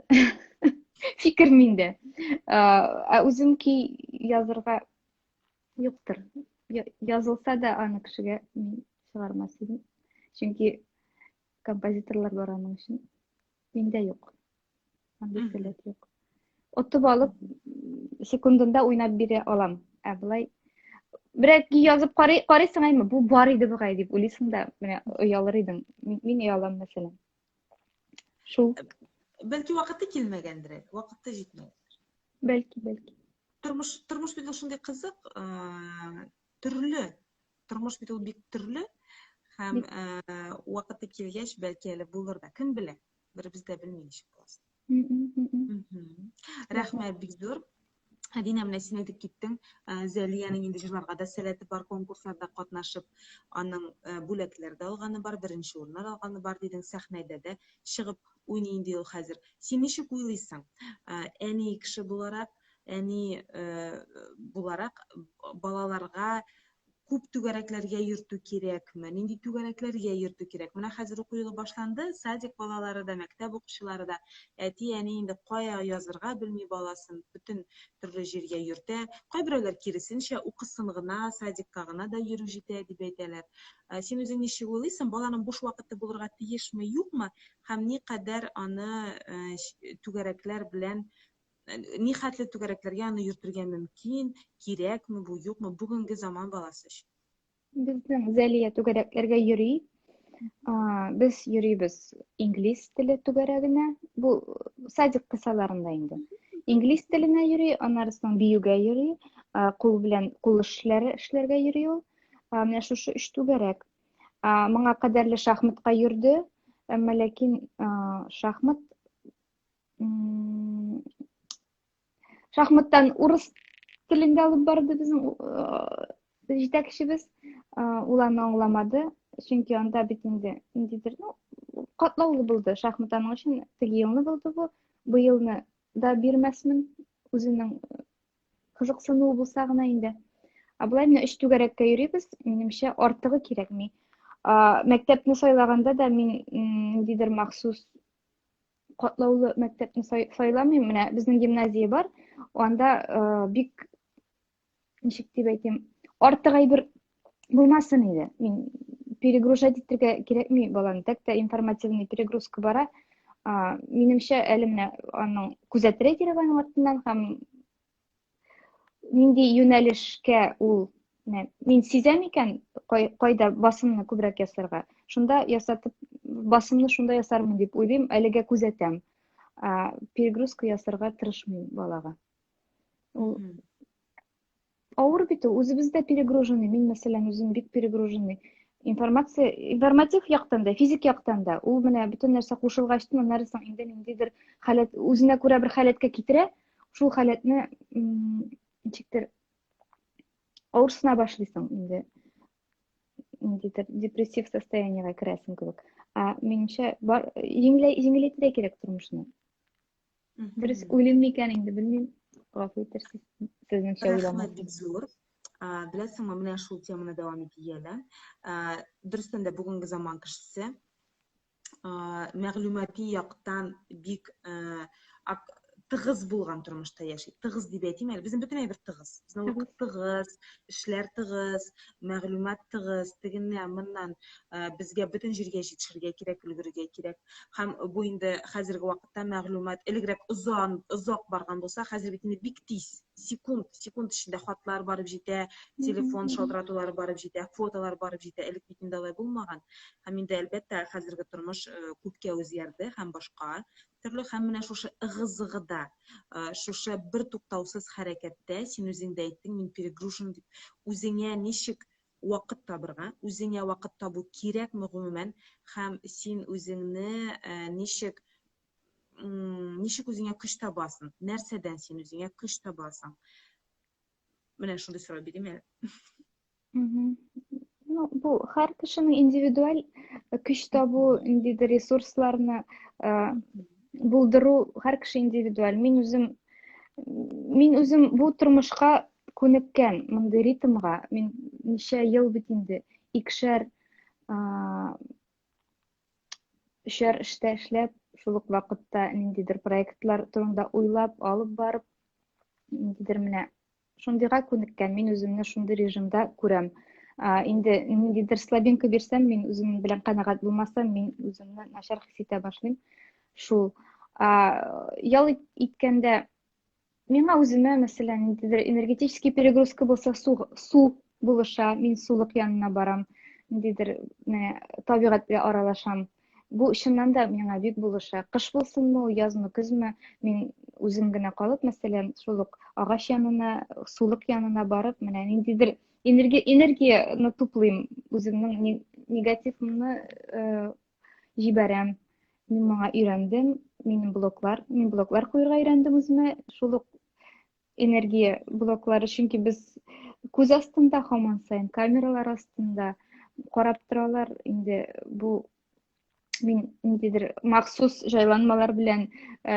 фикер миндә. Ә үзем көй язырга юктыр. Язылса да аны кешегә мин чыгармас идем. Чөнки композиторлар бар аның өчен. Миндә юк. Андый сәләт юк. Отып алып, секундында уйнап бирә алам. Ә болай берәр язып карый, карыйсың әйме, бу бар иде бугай дип уйлыйсың да, менә оялыр идең. Мин, мин оялам, мәсәлән. Шул. Бәлки вакыты килмәгәндер әле, вакыты җитмәгәндер. Бәлки, бәлки. Тормыш, тормыш бит ул шундый кызык, төрле. Тормыш бит ул бик төрле һәм вакыты килгәч, бәлки әле булыр да. Кем белә? Беребез дә белми ничек буласын. Рәхмәт бик зур. Динә, менә син әйтеп киттең, Зәлиянең инде җырларга да сәләте бар, конкурсларда катнашып, аның бүләкләр дә алганы бар, беренче урыннар алганы бар дидең, сәхнәдә дә чыгып уйный инде ул хәзер. Син ничек уйлыйсың? Әни кеше буларак, әни буларак балаларга Күп түгәрәкләргә йөртү кирәкме? Нинди түгәрәкләргә йөртү кирәк? Менә хәзер уку елы башланды, садик балалары да, мәктәп укучылары да, әти-әни инде кая язырга белми баласын, бөтен төрле җиргә йөртә. Кайберәүләр киресенчә, укысын гына, садикка гына да йөрү җитә дип әйтәләр. Ә, син үзең ничек уйлыйсың, баланың буш вакыты булырга тиешме, юкмы? Һәм никадәр аны э, түгәрәкләр белән ни хәтле түгәрәкләргә аны йөртергә мөмкин, кирәкме бу, юкмы бүгенге заман баласы өчен? Безнең Зәлия түгәрәкләргә йөри. Без йөрибез инглиз теле түгәрәгенә. Бу садик кысаларында инде. Инглиз теленә йөри, аннары соң биюгә йөри, кул белән кул эшләре эшләргә йөри ул. Менә шушы өч түгәрәк. Моңа кадәрле шахматка йөрде, әмма ләкин шахмат Шахматтан урыс телендә алып барды безнең җитәкчебез. Ул аны аңламады, чөнки анда бит инде ниндидер, ну, катлаулы булды шахмат аның өчен. Теге елны булды бу, быелны да бирмәсмен, үзенең кызыксынуы булса гына инде. Ә болай менә өч түгәрәккә йөрибез, минемчә, артыгы кирәкми. Мәктәпне сайлаганда да мин ниндидер махсус катлаулы мәктәпне сайламыйм. Менә безнең гимназия бар. Анда э, бик ничек дип әйтим, артык әйбер булмасын иде. Мин перегружать итәргә кирәкми баланы. Так та информативный перегрузка бара. Минемчә, әле менә аның күзәтергә кирәк аның артыннан һәм нинди юнәлешкә ул менә мин сизәм икән кайда басымны күбрәк ясарга шунда ясатып басымны шунда ясармын дип уйлыйм әлегә күзәтәм перегрузка ясарга тырышмыйм балага ул авыр бит ул үзебез дә перегруженный мин мәсәлән үзем бик перегруженный информация информатив яктан да физик яктан да ул менә бөтен нәрсә кушылгач аннары соң инде ниндидер халәт үзенә күрә бер халәткә китерә шул халәтне ничектер авырсына башлыйсың инде ниндидер депрессив состояниегә керәсең кебек ә минемчә бар җиңеләйтергә кирәк тормышны дөрес уйлыйм микән инде белмим гафу итәрсез сезнеңчә уйламам рәхмәт бик зур беләсеңме менә шул теманы дәвам итик әле дөрестән дә бүгенге заман кешесе мәгълүмати яктан бик тыгыз булган тормышта яши. Тыгыз дип әйтим әле. Безнең бөтен әйбер тыгыз. Безнең вакыт тыгыз, эшләр тыгыз, мәгълүмат тыгыз. Тегеннән, моннан безгә бөтен җиргә җитешергә кирәк, өлгерергә кирәк. Һәм бу инде хәзерге вакытта мәгълүмат элегрәк озан, озак барган булса, хәзер бит инде бик тиз, секунд, секунд эчендә хатлар барып җитә, телефон шалтыратулары барып җитә, фотолар барып җитә. Элек бит инде алай булмаган. Һәм инде, әлбәттә, хәзерге тормыш э, күпкә үзгәрде һәм башка төрле һәм менә шушы ыгы-зыгыда, э, шушы бер туктаусыз хәрәкәттә, син үзең дә әйттең, мин перегружен дип, үзеңә ничек вакыт табырга, үзеңә вакыт табу кирәкме гомумән, һәм син үзеңне э, ничек ничек үзеңә көч табасың? Нәрсәдән син үзеңә көч табасың? Менә шундый сорау бирим әле. Ну, бу һәр кешенең индивидуаль э, көч табу, ниндидер ресурсларны э, булдыру, һәр кеше индивидуаль. Мин үзем мин үзем бу тормышка күнеккән, мондый ритмга. Мин ничә ел бит инде икешәр, өчәр эштә эшләп, шул ук вакытта ниндидер проектлар турында уйлап, алып барып, ниндидер менә шундыйга күнеккән, мин үземне шундый режимда күрәм. Инде ниндидер слабинка бирсәм, мин үзем белән канәгать булмасам, мин үземне начар хис итә башлыйм. Шул. Ял иткәндә миңа үземә, мәсәлән, ниндидер энергетический перегрузка булса, су, су булыша, мин сулык янына барам, ниндидер менә табигать белән аралашам. Бу чыннан да миңа бик булыша. Кыш булсынмы, язмы, көзме, мин үзем генә калып, мәсәлән, шул ук агач янына, сулык янына барып, менә ниндидер энергия энергияне туплыйм, үземнең негативымны э, җибәрәм. Мин моңа өйрәндем, минем блоклар, мин блоклар куерга өйрәндем үземә, шул ук энергия блоклары, чөнки без күз астында һаман саен, камералар астында карап торалар. Инде бу мин ниндидер махсус җайланмалар белән э,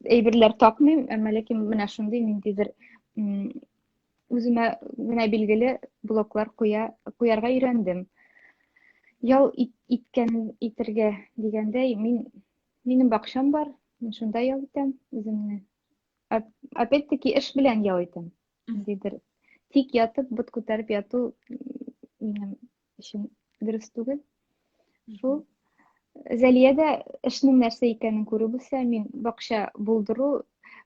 әйберләр такмыйм, әмма ләкин менә шундый ниндидер Үземә генә билгеле блоклар куя, куярга өйрәндем. Ял иткән итергә дигәндәй, мин минем бакчам бар, мин шунда ял итәм үземне. Опять-таки эш белән ял итәм. Ниндидер тик ятып, бот күтәреп яту минем өчен дөрес түгел. Шул. Зәлия дә эшнең нәрсә икәнен күреп үсә, мин бакча булдыру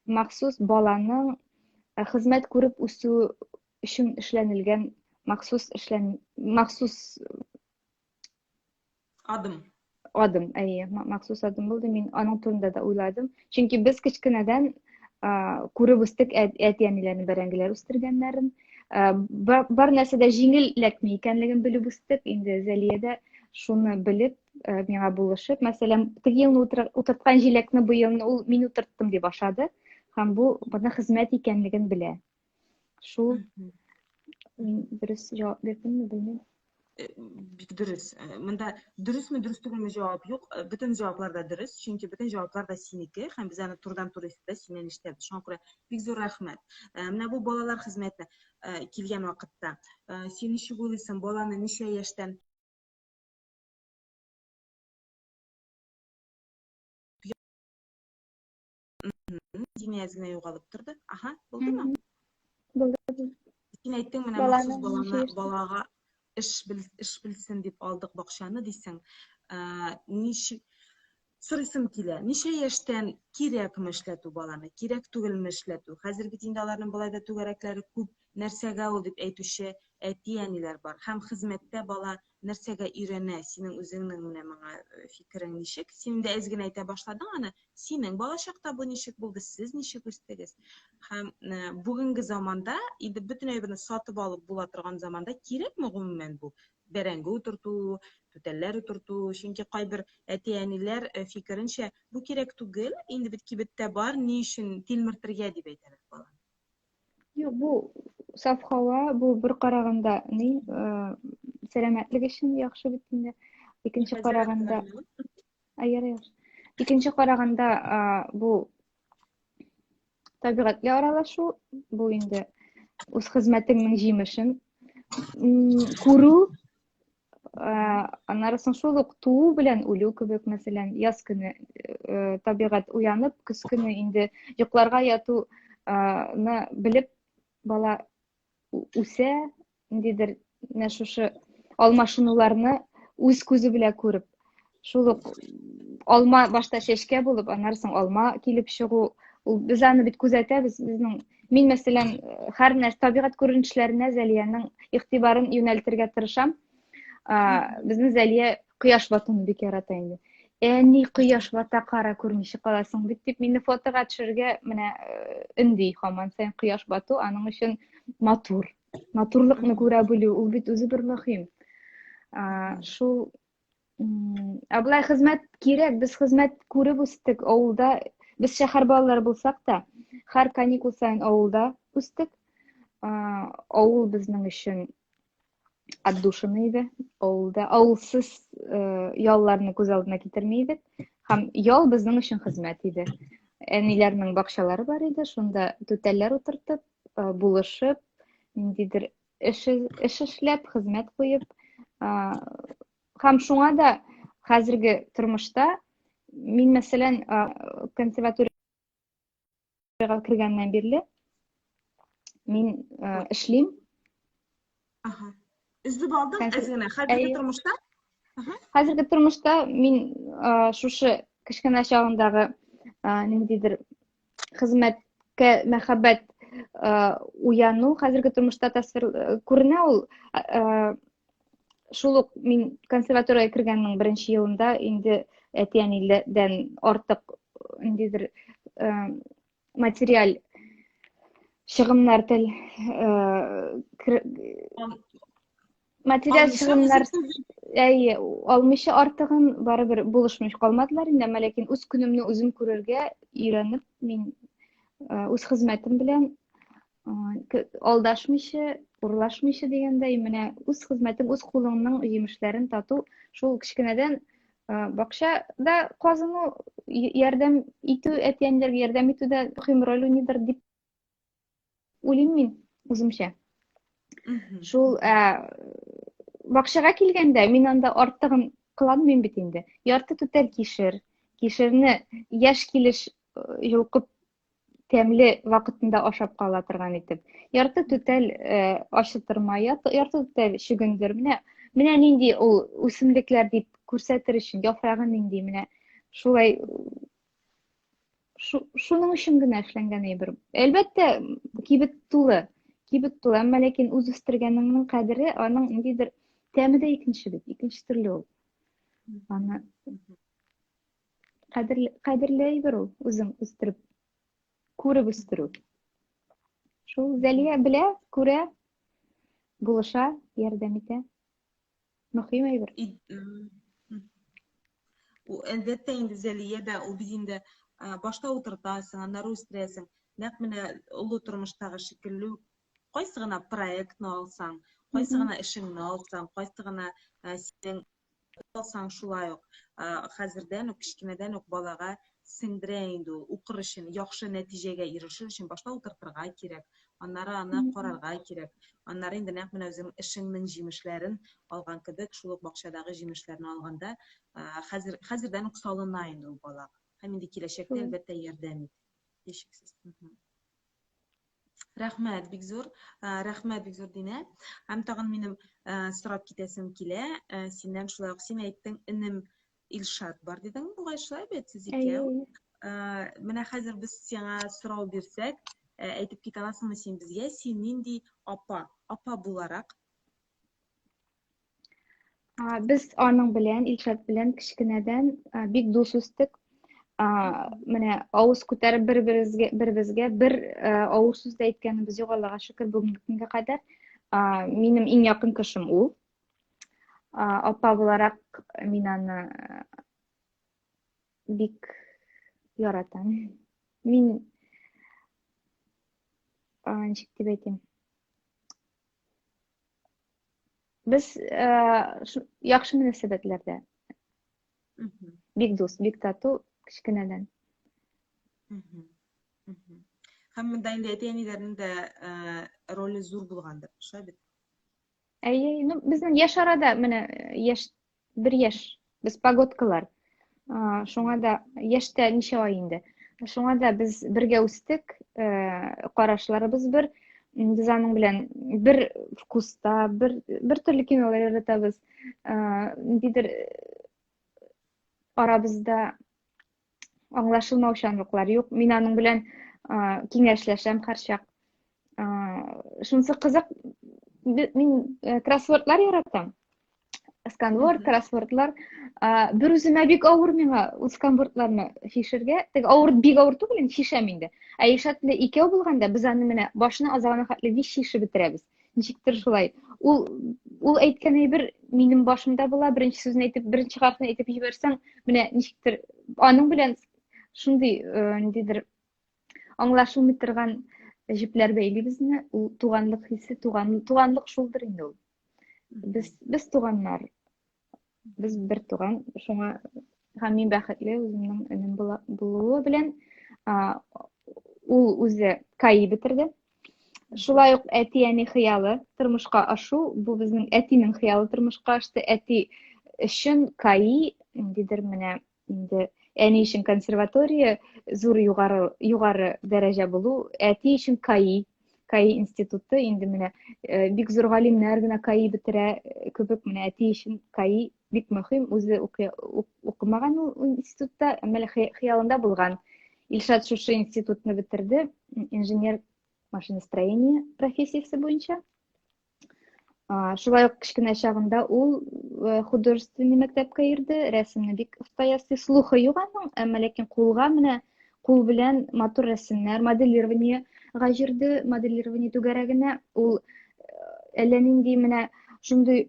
махсус баланың э, хезмәт күреп үсү өчен эшләнелгән махсус эшлән махсус адым. Адым, әйе, махсус адым булды. Мин аның турында да уйладым. Чөнки без кечкенәдән күреп үстек әти-әниләрнең бәрәңгеләр үстергәннәрен. Бар нәрсә дә җиңел эләкми икәнлеген белеп үстек. Инде Зәлия дә шуны белеп, миңа булышып, мәсәлән, теге елны утырткан җиләкне быелны ул мин утырттым дип ашады һәм бу моны хезмәт икәнлеген белә. Шул мин дөрес җавап бирдемме, белмим. Э, бик дөрес. Э, монда дөресме, дөрес түгелме җавап юк. Э, бөтен җаваплар да дөрес, чөнки бөтен җаваплар да синеке һәм без аны турыдан-туры эфирда синнән ишетәбез. Шуңа күрә бик зур рәхмәт. Менә бу балалар хезмәте килгән вакытта, син ничек уйлыйсың, баланы ничә яшьтән Динә әз генә югалып торды. Аһа, булдымы? Булды. Син әйттең, менә махсус баланы балага эш бел, эш белсен дип алдык бакчаны дисең. Ә, ничек сорыйсым килә. Ничә яшьтән кирәкме эшләтү баланы, кирәк түгелме эшләтү? Хәзер бит инде аларның болай да түгәрәкләре күп, нәрсәгә ул дип әйтүче әти-әниләр бар. Һәм хезмәттә бала нәрсәгә өйрәнә? Синең үзеңнең менә моңа э, фикерең ничек? Син инде әз генә әйтә башладың аны. Синең балачакта бу ничек булды? Сез ничек үстегез? Һәм э, бүгенге заманда инде бөтен әйберне сатып алып була торган заманда кирәкме гомумән бу? Бәрәңге утырту, түтәлләр утырту, чөнки кайбер әти-әниләр э, фикеренчә, бу кирәк түгел, инде бит кибеттә бар, ни өчен тилмертергә дип әйтәләр баланы. Юк, бу саф һава, бу бер караганда ни, э, сәламәтлек өчен яхшы бит инде. Икенче караганда, әйе, яхшы. Икенче караганда, бу табигатьле аралашу, бу инде үз хезмәтеңнең җимешен күрү, аннары соң шул ук туу белән үлү кебек, мәсәлән, яз көне э, табигать уянып, көз көне инде йокларга яту ны белеп бала үсә, ниндидер менә шушы алмашынуларны үз күзе белән күреп, шул ук алма башта чәчкә булып, аннары соң алма килеп чыгу, ул без аны бит күзәтәбез, безнең мин мәсәлән, һәр нәрсә табигать күренешләренә Зәлиянең игътибарын юнәлтергә тырышам. Безнең Зәлия кояш батуны бик ярата инде. Әни кояш бата кара күрмичә каласың бит дип мине фотога төшерергә менә э, өнди һаман саен кояш бату аның өчен матур. Матурлыкны күрә белү ул бит үзе бер мөһим. Шул Ә болай хезмәт кирәк, без хезмәт күреп үстек авылда. Без шәһәр балалары булсак та, һәр каникул саен авылда үстек. Авыл безнең өчен отдушина иде. Авылда авылсыз э, ялларны күз алдына китерми идек. Һәм ял безнең өчен хезмәт иде. Әниләрнең бакчалары бар иде, шунда түтәлләр утыртып, э, булышып, ниндидер эш, эш эшләп, хезмәт куеп, һәм шуңа да хәзерге тормышта мин, мәсәлән, консерваториягә кергәннән бирле мин эшлим. Ага. Өзелеп алдың әз генә. Хәзерге тормышта? Хәзерге тормышта мин шушы кечкенә чагындагы ниндидер хезмәткә мәхәббәт уяну хәзерге тормышта тасвир күренә ул шул ук мин консерваториягә кергәннең беренче елында инде әти әниләрдән артык ниндидер материаль чыгымнар тел материаль чыгымнар әйе алмыйча артыгын барыбер булышмый калмадылар инде әмма ләкин үз көнемне үзем күрергә өйрәнеп мин үз хезмәтем белән алдашмыйча урлашмыйча дигәндәй менә үз хезмәтең үз кулыңның җимешләрен тату шул кечкенәдән бакчада казыну ярдәм итү әти-әниләргә ярдәм итү дә мөһим роль уйныйдыр дип уйлыйм мин. Үземчә. Шул ә, бакчага килгәндә мин анда артыгын кыланмыйм бит инде. Ярты түтәл кишер, кишерне яшь килеш йолкып тәмле вакытында ашап кала торган итеп. Ярты түтәл ачытырма, ярты түтәл чөгендер. Менә менә нинди ул үсемлекләр дип күрсәтер өчен яфрагы нинди менә шулай шуның өчен генә эшләнгән әйбер. Әлбәттә, кибет тулы, кибет тулы, әмма ләкин үз үстергәнеңнең кадере, аның ниндидер тәме дә икенче бит, икенче төрле ул. Аны кадерле, кадерле әйбер ул, үзең үстереп, күреп үстерү. Шул Зәлия белә, күрә, булыша, ярдәм итә. Мөһим әйбер. Әлбәттә инде Зәлия дә ул бит инде башта утыртасың, аннары үстерәсең. Нәкъ менә олы тормыштагы шикелле үк кайсы гына проектны алсаң, кайсы гына эшеңне алсаң, кайсы гына синең алсаң шулай ук хәзердән үк кечкенәдән үк балага сеңдерә инде ул укыр өчен яхшы нәтиҗәгә ирешер өчен башта утыртырга кирәк аннары аны карарга кирәк аннары инде нәкъ менә үзең эшеңнең җимешләрен алган кебек шул ук бакчадагы җимешләрне алганда хәзер хәзердән үк салына инде ул балага һәм инде киләчәктә әлбәттә ярдәм итә һичшиксез Рәхмәт бик зур. Рәхмәт бик зур, Динә. Һәм тагын минем сорап китәсем килә. Синнән шулай ук син әйттең, энем Илшат бар дидең, бугай шулай бит, сез икәү. Менә хәзер без сиңа сорау бирсәк, әйтеп китә аласыңмы син безгә, син нинди апа, апа буларак? Без аның белән, Илшат белән кечкенәдән бик дус үстек. Менә авыз күтәреп бер-беребезгә беребезгә бер авыр сүз дә әйткәнебез юк, Аллага шөкер, бүгенге көнгә кадәр. Минем иң якын кешем ул. Апа буларак мин аны бик яратам. Мин ничек дип әйтим? Без яхшы мөнәсәбәтләрдә. Бик дус, бик тату кечкенәдән. Һәм монда инде әти-әниләрнең дә роле зур булгандыр, шулай бит? Әйе, ну безнең яшь арада менә яшь бер яшь без погодкалар. Шуңа да яшьтә ничә ай инде. Шуңа да без бергә үстек, карашларыбыз бер. Без аның белән бер вкуста, бер бер төрле кинолар яратабыз. Ниндидер арабызда аңлашылмаучанлыклар юк. Мин аның белән киңәшләшәм һәрчак. Шунысы кызык, мин э, кроссвордлар яратам. Сканворд, кроссвордлар. Бер үземә бик авыр миңа ул сканвордларны чишергә. Теге авыр, бик авыр түгел инде, чишәм инде. Ә Илшат белән икәү булганда без аны менә башына азагына хәтле вич чишеп бетерәбез. Ничектер шулай. Ул ул әйткән әйбер минем башымда була, беренче сүзен әйтеп, беренче хәрефен әйтеп җибәрсәң, менә ничектер аның белән шундый э, ниндидер аңлашылмый торган җепләр бәйли безне. Ул туганлык хисе, туган туганлык шулдыр инде ул. Без без туганнар. Без бер туган, шуңа һәм мин бәхетле үземнең энем булуы белән. Ул үзе КАИ бетерде. Шулай ук әти-әни хыялы тормышка ашу, бу безнең әтинең хыялы тормышка ашты. Әти өчен КАИ ниндидер менә инде әни өчен консерватория зур югары югары дәрәҗә булу, әти өчен КАИ, КАИ институты инде менә э, бик зур галимнәр генә КАИ бетерә э, кебек менә әти өчен КАИ бик мөһим, үзе укымаган ул институтта, әмма хыялында булган. Илшат шушы институтны бетерде, инженер машиностроение профессиясе буенча. Шулай ук кечкенә чагында ул э, художественный мәктәпкә йөрде, рәсемне бик оста ясый. Слухы юк аның, әмма ләкин кулга менә кул белән матур рәсемнәр, моделированиега йөрде, моделирование түгәрәгенә. Ул э, әллә нинди менә шундый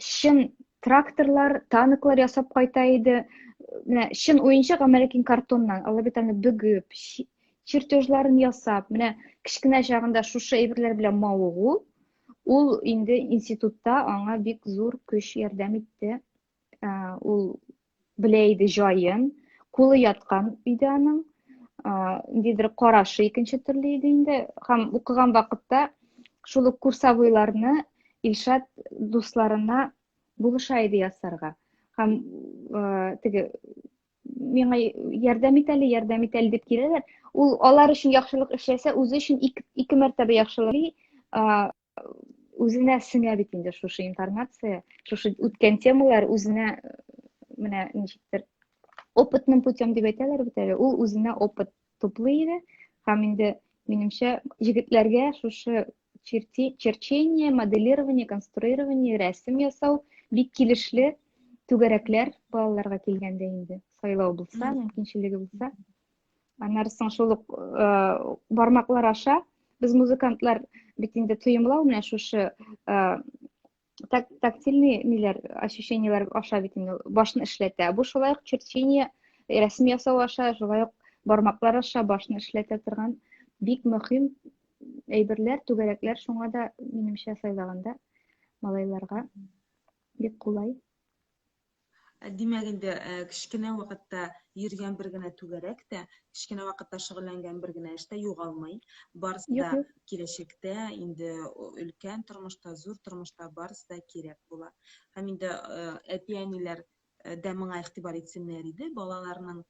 чын тракторлар, танклар ясап кайта иде. Менә чын уенчык, әмма ләкин картоннан. Алар бит аны бөгеп, чертежларын ясап, менә кечкенә чагында шушы әйберләр белән мавыгу, ул инде институтта аңа бик зур көч ярдәм итте. Ул белә иде җаен, кулы яткан иде аның. Ниндидер карашы икенче төрле иде инде. Һәм укыган вакытта шул ук курсовойларны Илшат дусларына булыша иде ясарга. Һәм теге миңа ярдәм ит әле, ярдәм ит әле дип киләләр. Ул алар өчен яхшылык эшләсә, үзе өчен ике, ике мәртәбә яхшылык үзенә сеңә бит инде шушы информация, шушы үткән темалар үзенә менә ничектер опытным путем дип әйтәләр бит әле, ул үзенә опыт туплый иде. Һәм инде минемчә егетләргә шушы черти, черчение, моделирование, конструирование, рәсем ясау бик килешле түгәрәкләр балаларга килгәндә инде сайлау булса, мөмкинчелеге булса. Аннары соң шул ук э, бармаклар аша без музыкантлар бит инде тоемлау менә шушы э, так, тактильный ниләр, ощущениеләр аша бит инде башны эшләтә. Бу шулай ук черчение, рәсем ясау аша, шулай ук бармаклар аша башны эшләтә торган бик мөһим әйберләр, түгәрәкләр шуңа да минемчә сайлаганда малайларга бик кулай. Э, димәк инде э, кечкенә вакытта йөргән бер генә түгәрәк тә, кечкенә вакытта шөгыльләнгән бер генә эш тә югалмый. Барысы да киләчәктә инде өлкән тормышта, зур тормышта барысы да кирәк була. Һәм инде э, әти-әниләр дә моңа игътибар итсеннәр иде, балаларның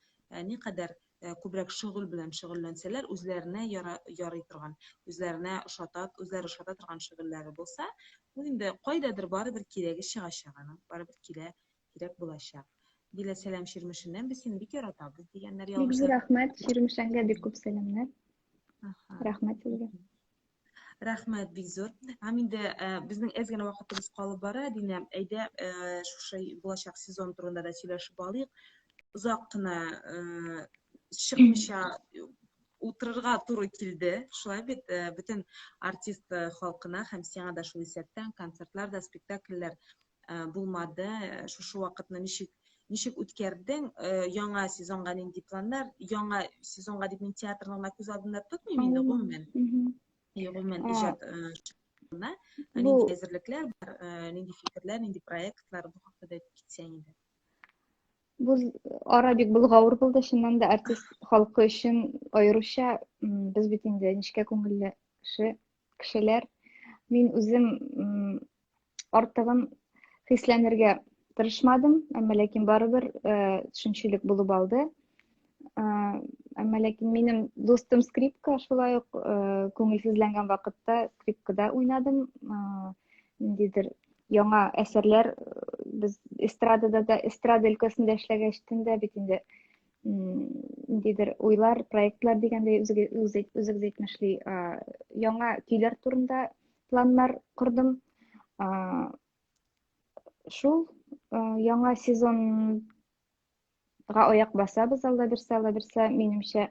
никадәр күбрәк шөгыль белән шөгыльләнсәләр, үзләренә ярый торган, үзләренә ошата, үзләре ошата торган шөгыльләре булса, ул инде кайдадыр барыбер кирәге чыгачак аның, барыбер килә, кирәк булачак. Дилә, сәлам Чирмешәннән, без сине бик яратабыз дигәннәр ялгышлар. Бик зур рәхмәт, Чирмешәнгә бик күп сәламнәр. Рәхмәт сезгә. Рәхмәт бик зур. Һәм инде э, безнең әз генә вакытыбыз калып бара, Динә, әйдә э, шушы булачак сезон турында да сөйләшеп алыйк. Озак кына э, чыкмыйча утырырга туры килде. Шулай бит, бөтен артист халкына һәм сиңа да шул исәптән концертлар да, спектакльләр булмады. Шушы вакытны ничек ничек үткәрдең? Яңа сезонга нинди планнар? Яңа сезонга дип мин театрны гына күз алдында тотмыйм инде, гомумән. Гомумән иҗат нинди әзерлекләр бар, нинди фикерләр, нинди проектлар, бу хакта да әйтеп китсәң иде. Бу ара бик болгавыр булды, чыннан да артист халкы өчен аеруча без бит инде нечкә күңелле кеше, кешеләр. Мин үзем артыгын хисләнергә тырышмадым, әмма ләкин барыбер э, төшенчелек булып алды. Э, әмма ләкин минем дустым скрипка шулай ук э, күңелсезләнгән вакытта скрипкада уйнадым. Ниндидер яңа әсәрләр без эстрадада да эстрада өлкәсендә эшләгәчтен дә бит инде ниндидер уйлар, проектлар дигәндәй үзегез әйтмешли, яңа көйләр турында планнар кордым. Шул яңа сезонга аяк басабыз, Алла бирсә, Алла бирсә, минемчә,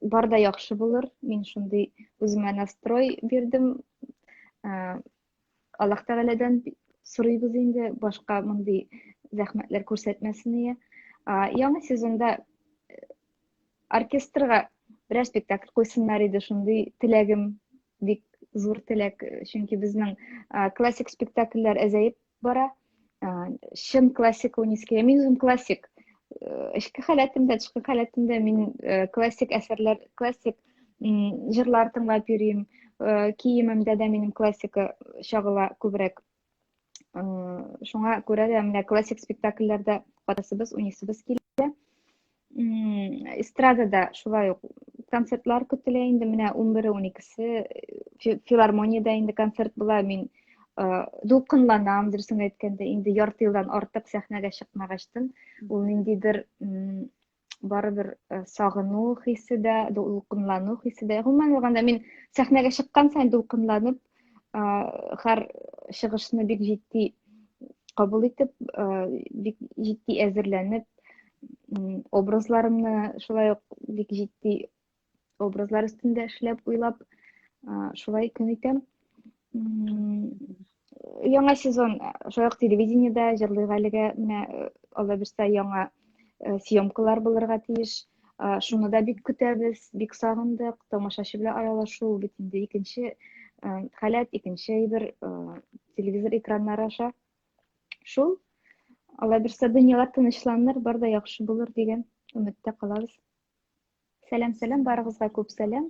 бар да яхшы булыр. Мин шундый үземә настрой бирдем. Аллаһ Тәгаләдән сорыйбыз инде, башка мондый зәхмәтләр күрсәтмәсен ие. Яңа сезонда э, оркестрга берәр спектакль куйсыннар иде, шундый теләгем бик зур теләк, чөнки безнең классик спектакльләр әзәеп бара. Чын классика уйныйсы Мин үзем классик. Э, эчке халәтемдә, тышкы халәтемдә мин э, классик әсәрләр, классик җырлар тыңлап йөрим. Э, киемемдә дә минем классика чагыла күбрәк. Шуңа күрә дә менә классик спектакльләрдә катнашыбыз, уйныйсыбыз килә. Эстрадада шулай ук концертлар көтелә инде менә 11-е, 12-се филармониядә инде концерт була. Мин дулкынланам, дөресен әйткәндә, инде ярты елдан артык сәхнәгә чыкмагачтын, ул ниндидер барыбер сагыну хисе дә, дулкынлану хисе дә. Гомумән алганда, мин сәхнәгә чыккан саен дулкынланып, һәр чыгышны бик җитди кабул итеп, бик җитди әзерләнеп, образларымны шулай ук бик җитди образлар өстендә эшләп, уйлап, шулай көн итәм. Яңа сезон шулай ук телевидениедә җырлыйк әлегә, менә Алла бирсә яңа съемкалар булырга тиеш. Шуны да бик көтәбез, бик сагындык. Тамашачы белән аралашу бит инде икенче халәт, икенче әйбер телевизор экраннары аша. Шул. Алла бирсә, дөньялар тынычланыр, бар да яхшы булыр дигән өметтә калабыз. Сәлам, сәлам, барыгызга күп сәлам.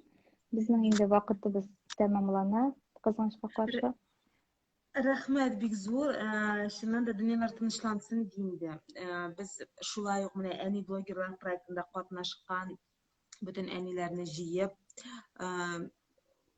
Безнең инде вакытыбыз тәмамлана, кызганычка каршы. Рәхмәт бик зур. Чыннан да дөньялар тынычлансын инде. Без шулай ук менә әни блогерлар проектында катнашкан бөтен әниләрне җыеп,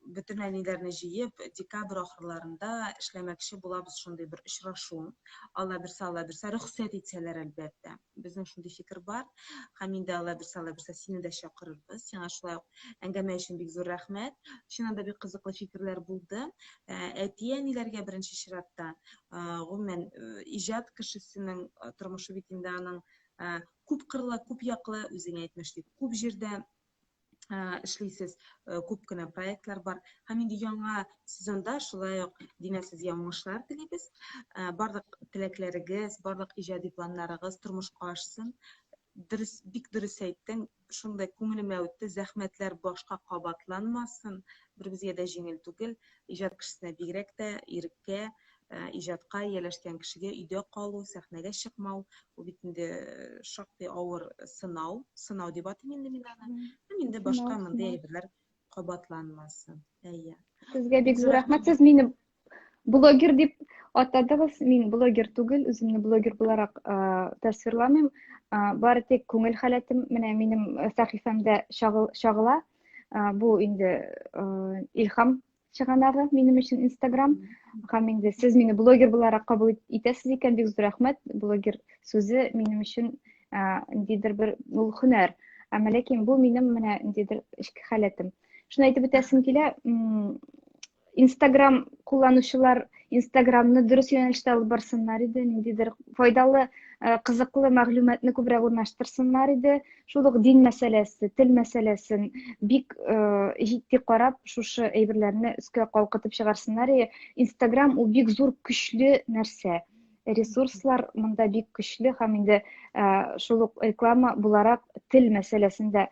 бөтен әниләрне җыеп, декабрь ахырларында эшләмәкче булабыз шундый бер очрашу. Алла бирсә, Алла бирсә, рөхсәт итсәләр, әлбәттә. Безнең шундый фикер бар. Һәм инде Алла бирсә, Алла бирсә, сине дә чакырырбыз. Сиңа шулай ук әңгәмә өчен бик зур рәхмәт. Чыннан да бик кызыклы фикерләр булды. Әти-әниләргә беренче чиратта, гомумән, иҗат кешесенең тормышы бит инде аның күп кырлы, күп яклы, үзең әйтмешли, күп җирдә эшлисез, күп кенә проектлар бар. Һәм инде яңа сезонда шулай ук Динә сезгә уңышлар телибез. Барлык теләкләрегез, барлык иҗади планнарыгыз тормышка ашсын. Дөрес, бик дөрес әйттең, шундай күңелемә үтте, зәхмәтләр башка кабатланмасын. Беребезгә дә җиңел түгел, иҗат кешесенә бигрәк тә, иреккә, иҗатка ияләшкән кешегә өйдә калу, сәхнәгә чыкмау, ул бит инде шактый авыр сынау, сынау дип атыйм инде мин аны. Һәм инде башка мондый әйберләр кабатланмасын. Әйе. Сезгә бик зур рәхмәт. Сез мине блогер дип атадыгыз. Мин блогер түгел, үземне блогер буларак тасвирламыйм. Бары тик күңел халәтем менә минем сәхифәмдә чагыла. Бу инде илһам чыганагы минем өчен Инстаграм. Һәм инде сез мине блогер буларак кабул итәсез икән, бик зур рәхмәт. Блогер сүзе минем өчен ниндидер бер ул һөнәр. Әмма ләкин бу минем менә ниндидер эчке халәтем. Шуны әйтеп үтәсем килә, Инстаграм кулланучылар Инстаграмны дөрес юнәлештә алып барсыннар иде, ниндидер файдалы, кызыклы мәгълүматны күбрәк урнаштырсыннар иде. Шул ук дин мәсьәләсе, тел мәсьәләсен бик җитди карап, шушы әйберләрне өскә калкытып чыгарсыннар иде. Инстаграм ул бик зур көчле нәрсә. Ресурслар монда бик көчле һәм инде шул ук реклама буларак тел мәсьәләсен дә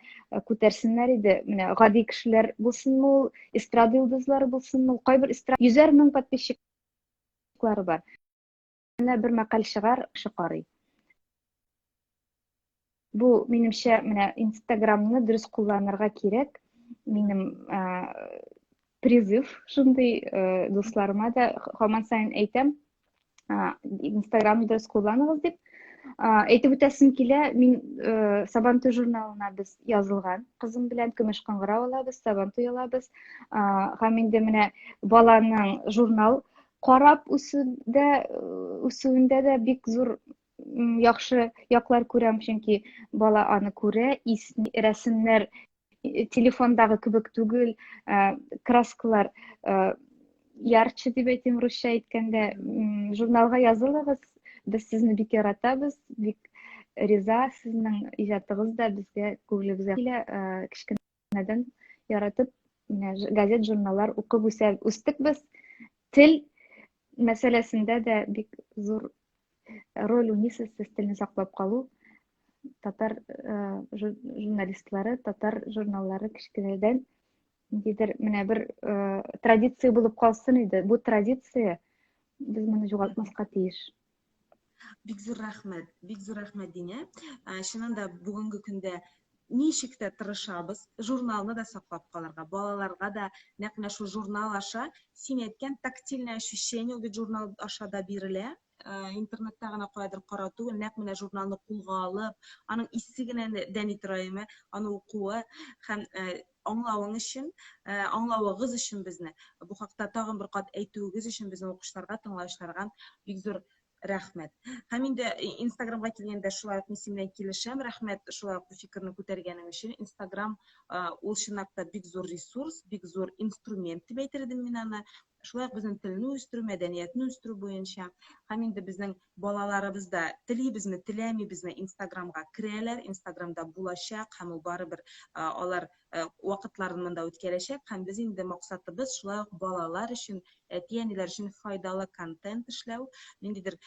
күтәрсеннәр иде. Менә гади кешеләр булсынмы ул, эстрада йолдызлары булсынмы ул, кайбер эстрада йөзәр мең подписчиклары бар. Менә бер мәкаль чыгар, кеше карый. Бу, минемчә, менә Инстаграмны дөрес кулланырга кирәк. Минем призыв шундый дусларыма да һаман саен әйтәм, Инстаграмны дөрес кулланыгыз дип. Әйтеп үтәсем килә, мин Сабантуй журналына без язылган кызым белән көмеш кыңгырау алабыз, Сабантуй алабыз. Һәм инде менә баланың журнал карап үсүдә, үсүендә дә бик зур яхшы яклар күрәм, чөнки бала аны күрә, ис, рәсемнәр телефондагы кебек түгел, краскалар ярче дип әйтим русча әйткәндә. Журналга язылыгыз, без сезне бик яратабыз, бик риза, сезнең иҗатыгыз да безгә күңелебезгә килә, кечкенәдән яратып менә газет журналлар укып үсә үстек без. Тел мәсьәләсендә дә бик зур роль уйныйсыз сез, телне саклап калу. Татар журналистлары, татар журналлары кечкенәдән ниндидер менә бер традиция булып калсын иде. Бу традиция, без моны югалтмаска тиеш. Бик зур рәхмәт, бик зур рәхмәт, Динә. Чыннан да бүгенге көндә ничек тә тырышабыз журналны да саклап калырга, балаларга да нәкъ менә шул журнал аша син әйткән тактильное ощущение, ул бит журнал аша да бирелә, интернетта гына каядыр карау түгел, нәкъ менә журналны кулга алып, аның исе генә дә ни тора име, аны укуы һәм аңлавың өчен, аңлавыгыз өчен безне, бу хакта тагын бер кат әйтүегез өчен безнең укучыларга, тыңлаучыларга бик зур рәхмәт. Һәм инде Инстаграмга килгәндә шулай ук мин синең белән килешәм. Рәхмәт шулай ук бу фикерне күтәргәнең өчен. Инстаграм ул чынлап та бик зур ресурс, бик зур инструмент дип әйтер идем мин аны. Шулай ук безнең телне үстерү, мәдәниятне үстерү буенча. Һәм инде безнең балаларыбыз да телибезме, теләмибезме Инстаграмга керәләр, Инстаграмда булачак һәм ул барыбер алар вакытларын монда үткәрәчәк. Һәм без инде максатыбыз шулай ук балалар өчен, әти-әниләр өчен файдалы контент эшләү, ниндидер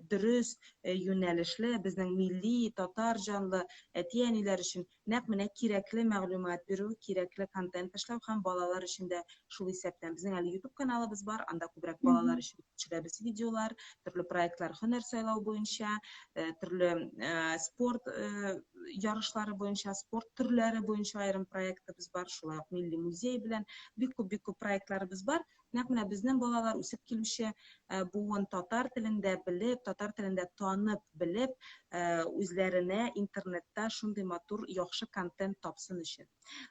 дөрес юнәлешле, безнең милли, татар җанлы әти-әниләр өчен. Нәкъ менә кирәкле мәгълүмат бирү, кирәкле контент эшләү һәм балалар өчен дә шул исәптән. Безнең әле YouTube каналыбыз бар, анда күбрәк балалар өчен төшерәбез видеолар, төрле проектлар һөнәр сайлау буенча, төрле спорт ярышлары буенча, спорт төрләре буенча аерым проектыбыз бар, шулай ук Милли музей белән бик күп бик күп проектларыбыз бар. Нәкъ менә безнең балалар үсеп килүче буын татар телендә белеп, татар телендә танып белеп, үзләренә интернетта шундый матур, яхшы контент тапсын өчен.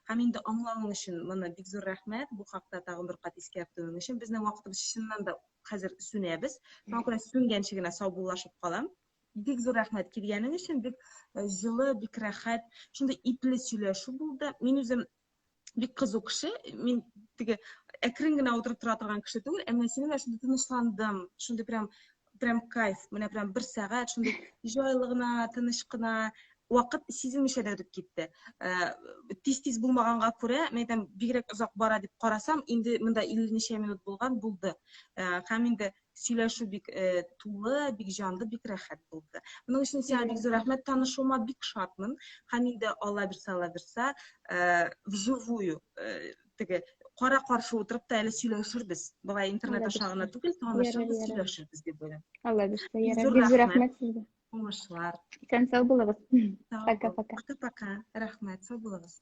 Һәм инде аңлавың өчен моны бик зур рәхмәт. Бу хакта тагын бер кат искәртүең өчен. Безнең вакытыбыз чыннан да хәзер сүнәбез. Шуңа күрә сүнгәнче генә саубуллашып калам. Бик зур рәхмәт килгәнең өчен, бик җылы, бик рәхәт, шундый ипле сөйләшү булды. Мин үзем бик кызу кеше, мин теге әкрен генә утырып тора торган кеше түгел, ә менә синең белән шундый тынычландым, шундый прям прям кайф, менә прям бер сәгать шундый җайлы гына, тыныч кына вакыт сизелмичә дә үтеп китте. Тиз-тиз булмаганга күрә, мин әйтәм, бигрәк озак бара дип карасам, инде монда 50 ничә минут булган, булды. Һәм инде сөйләшү бик тулы, бик җанлы, бик рәхәт булды. Моның өчен сиңа бик зур рәхмәт, танышуыма бик шатмын. Һәм инде Алла бирсә, Алла бирсә, вживую теге кара каршы утырып та әле сөйләшербез. Болай интернет аша гына түгел, танышырбыз, сөйләшербез дип уйлыйм. Алла бирсә, ярар. Бик зур рәхмәт сезгә. Уңышлар. Исән сау булыгыз. Пока-пока. Пока-пока. Рәхмәт, сау булыгыз.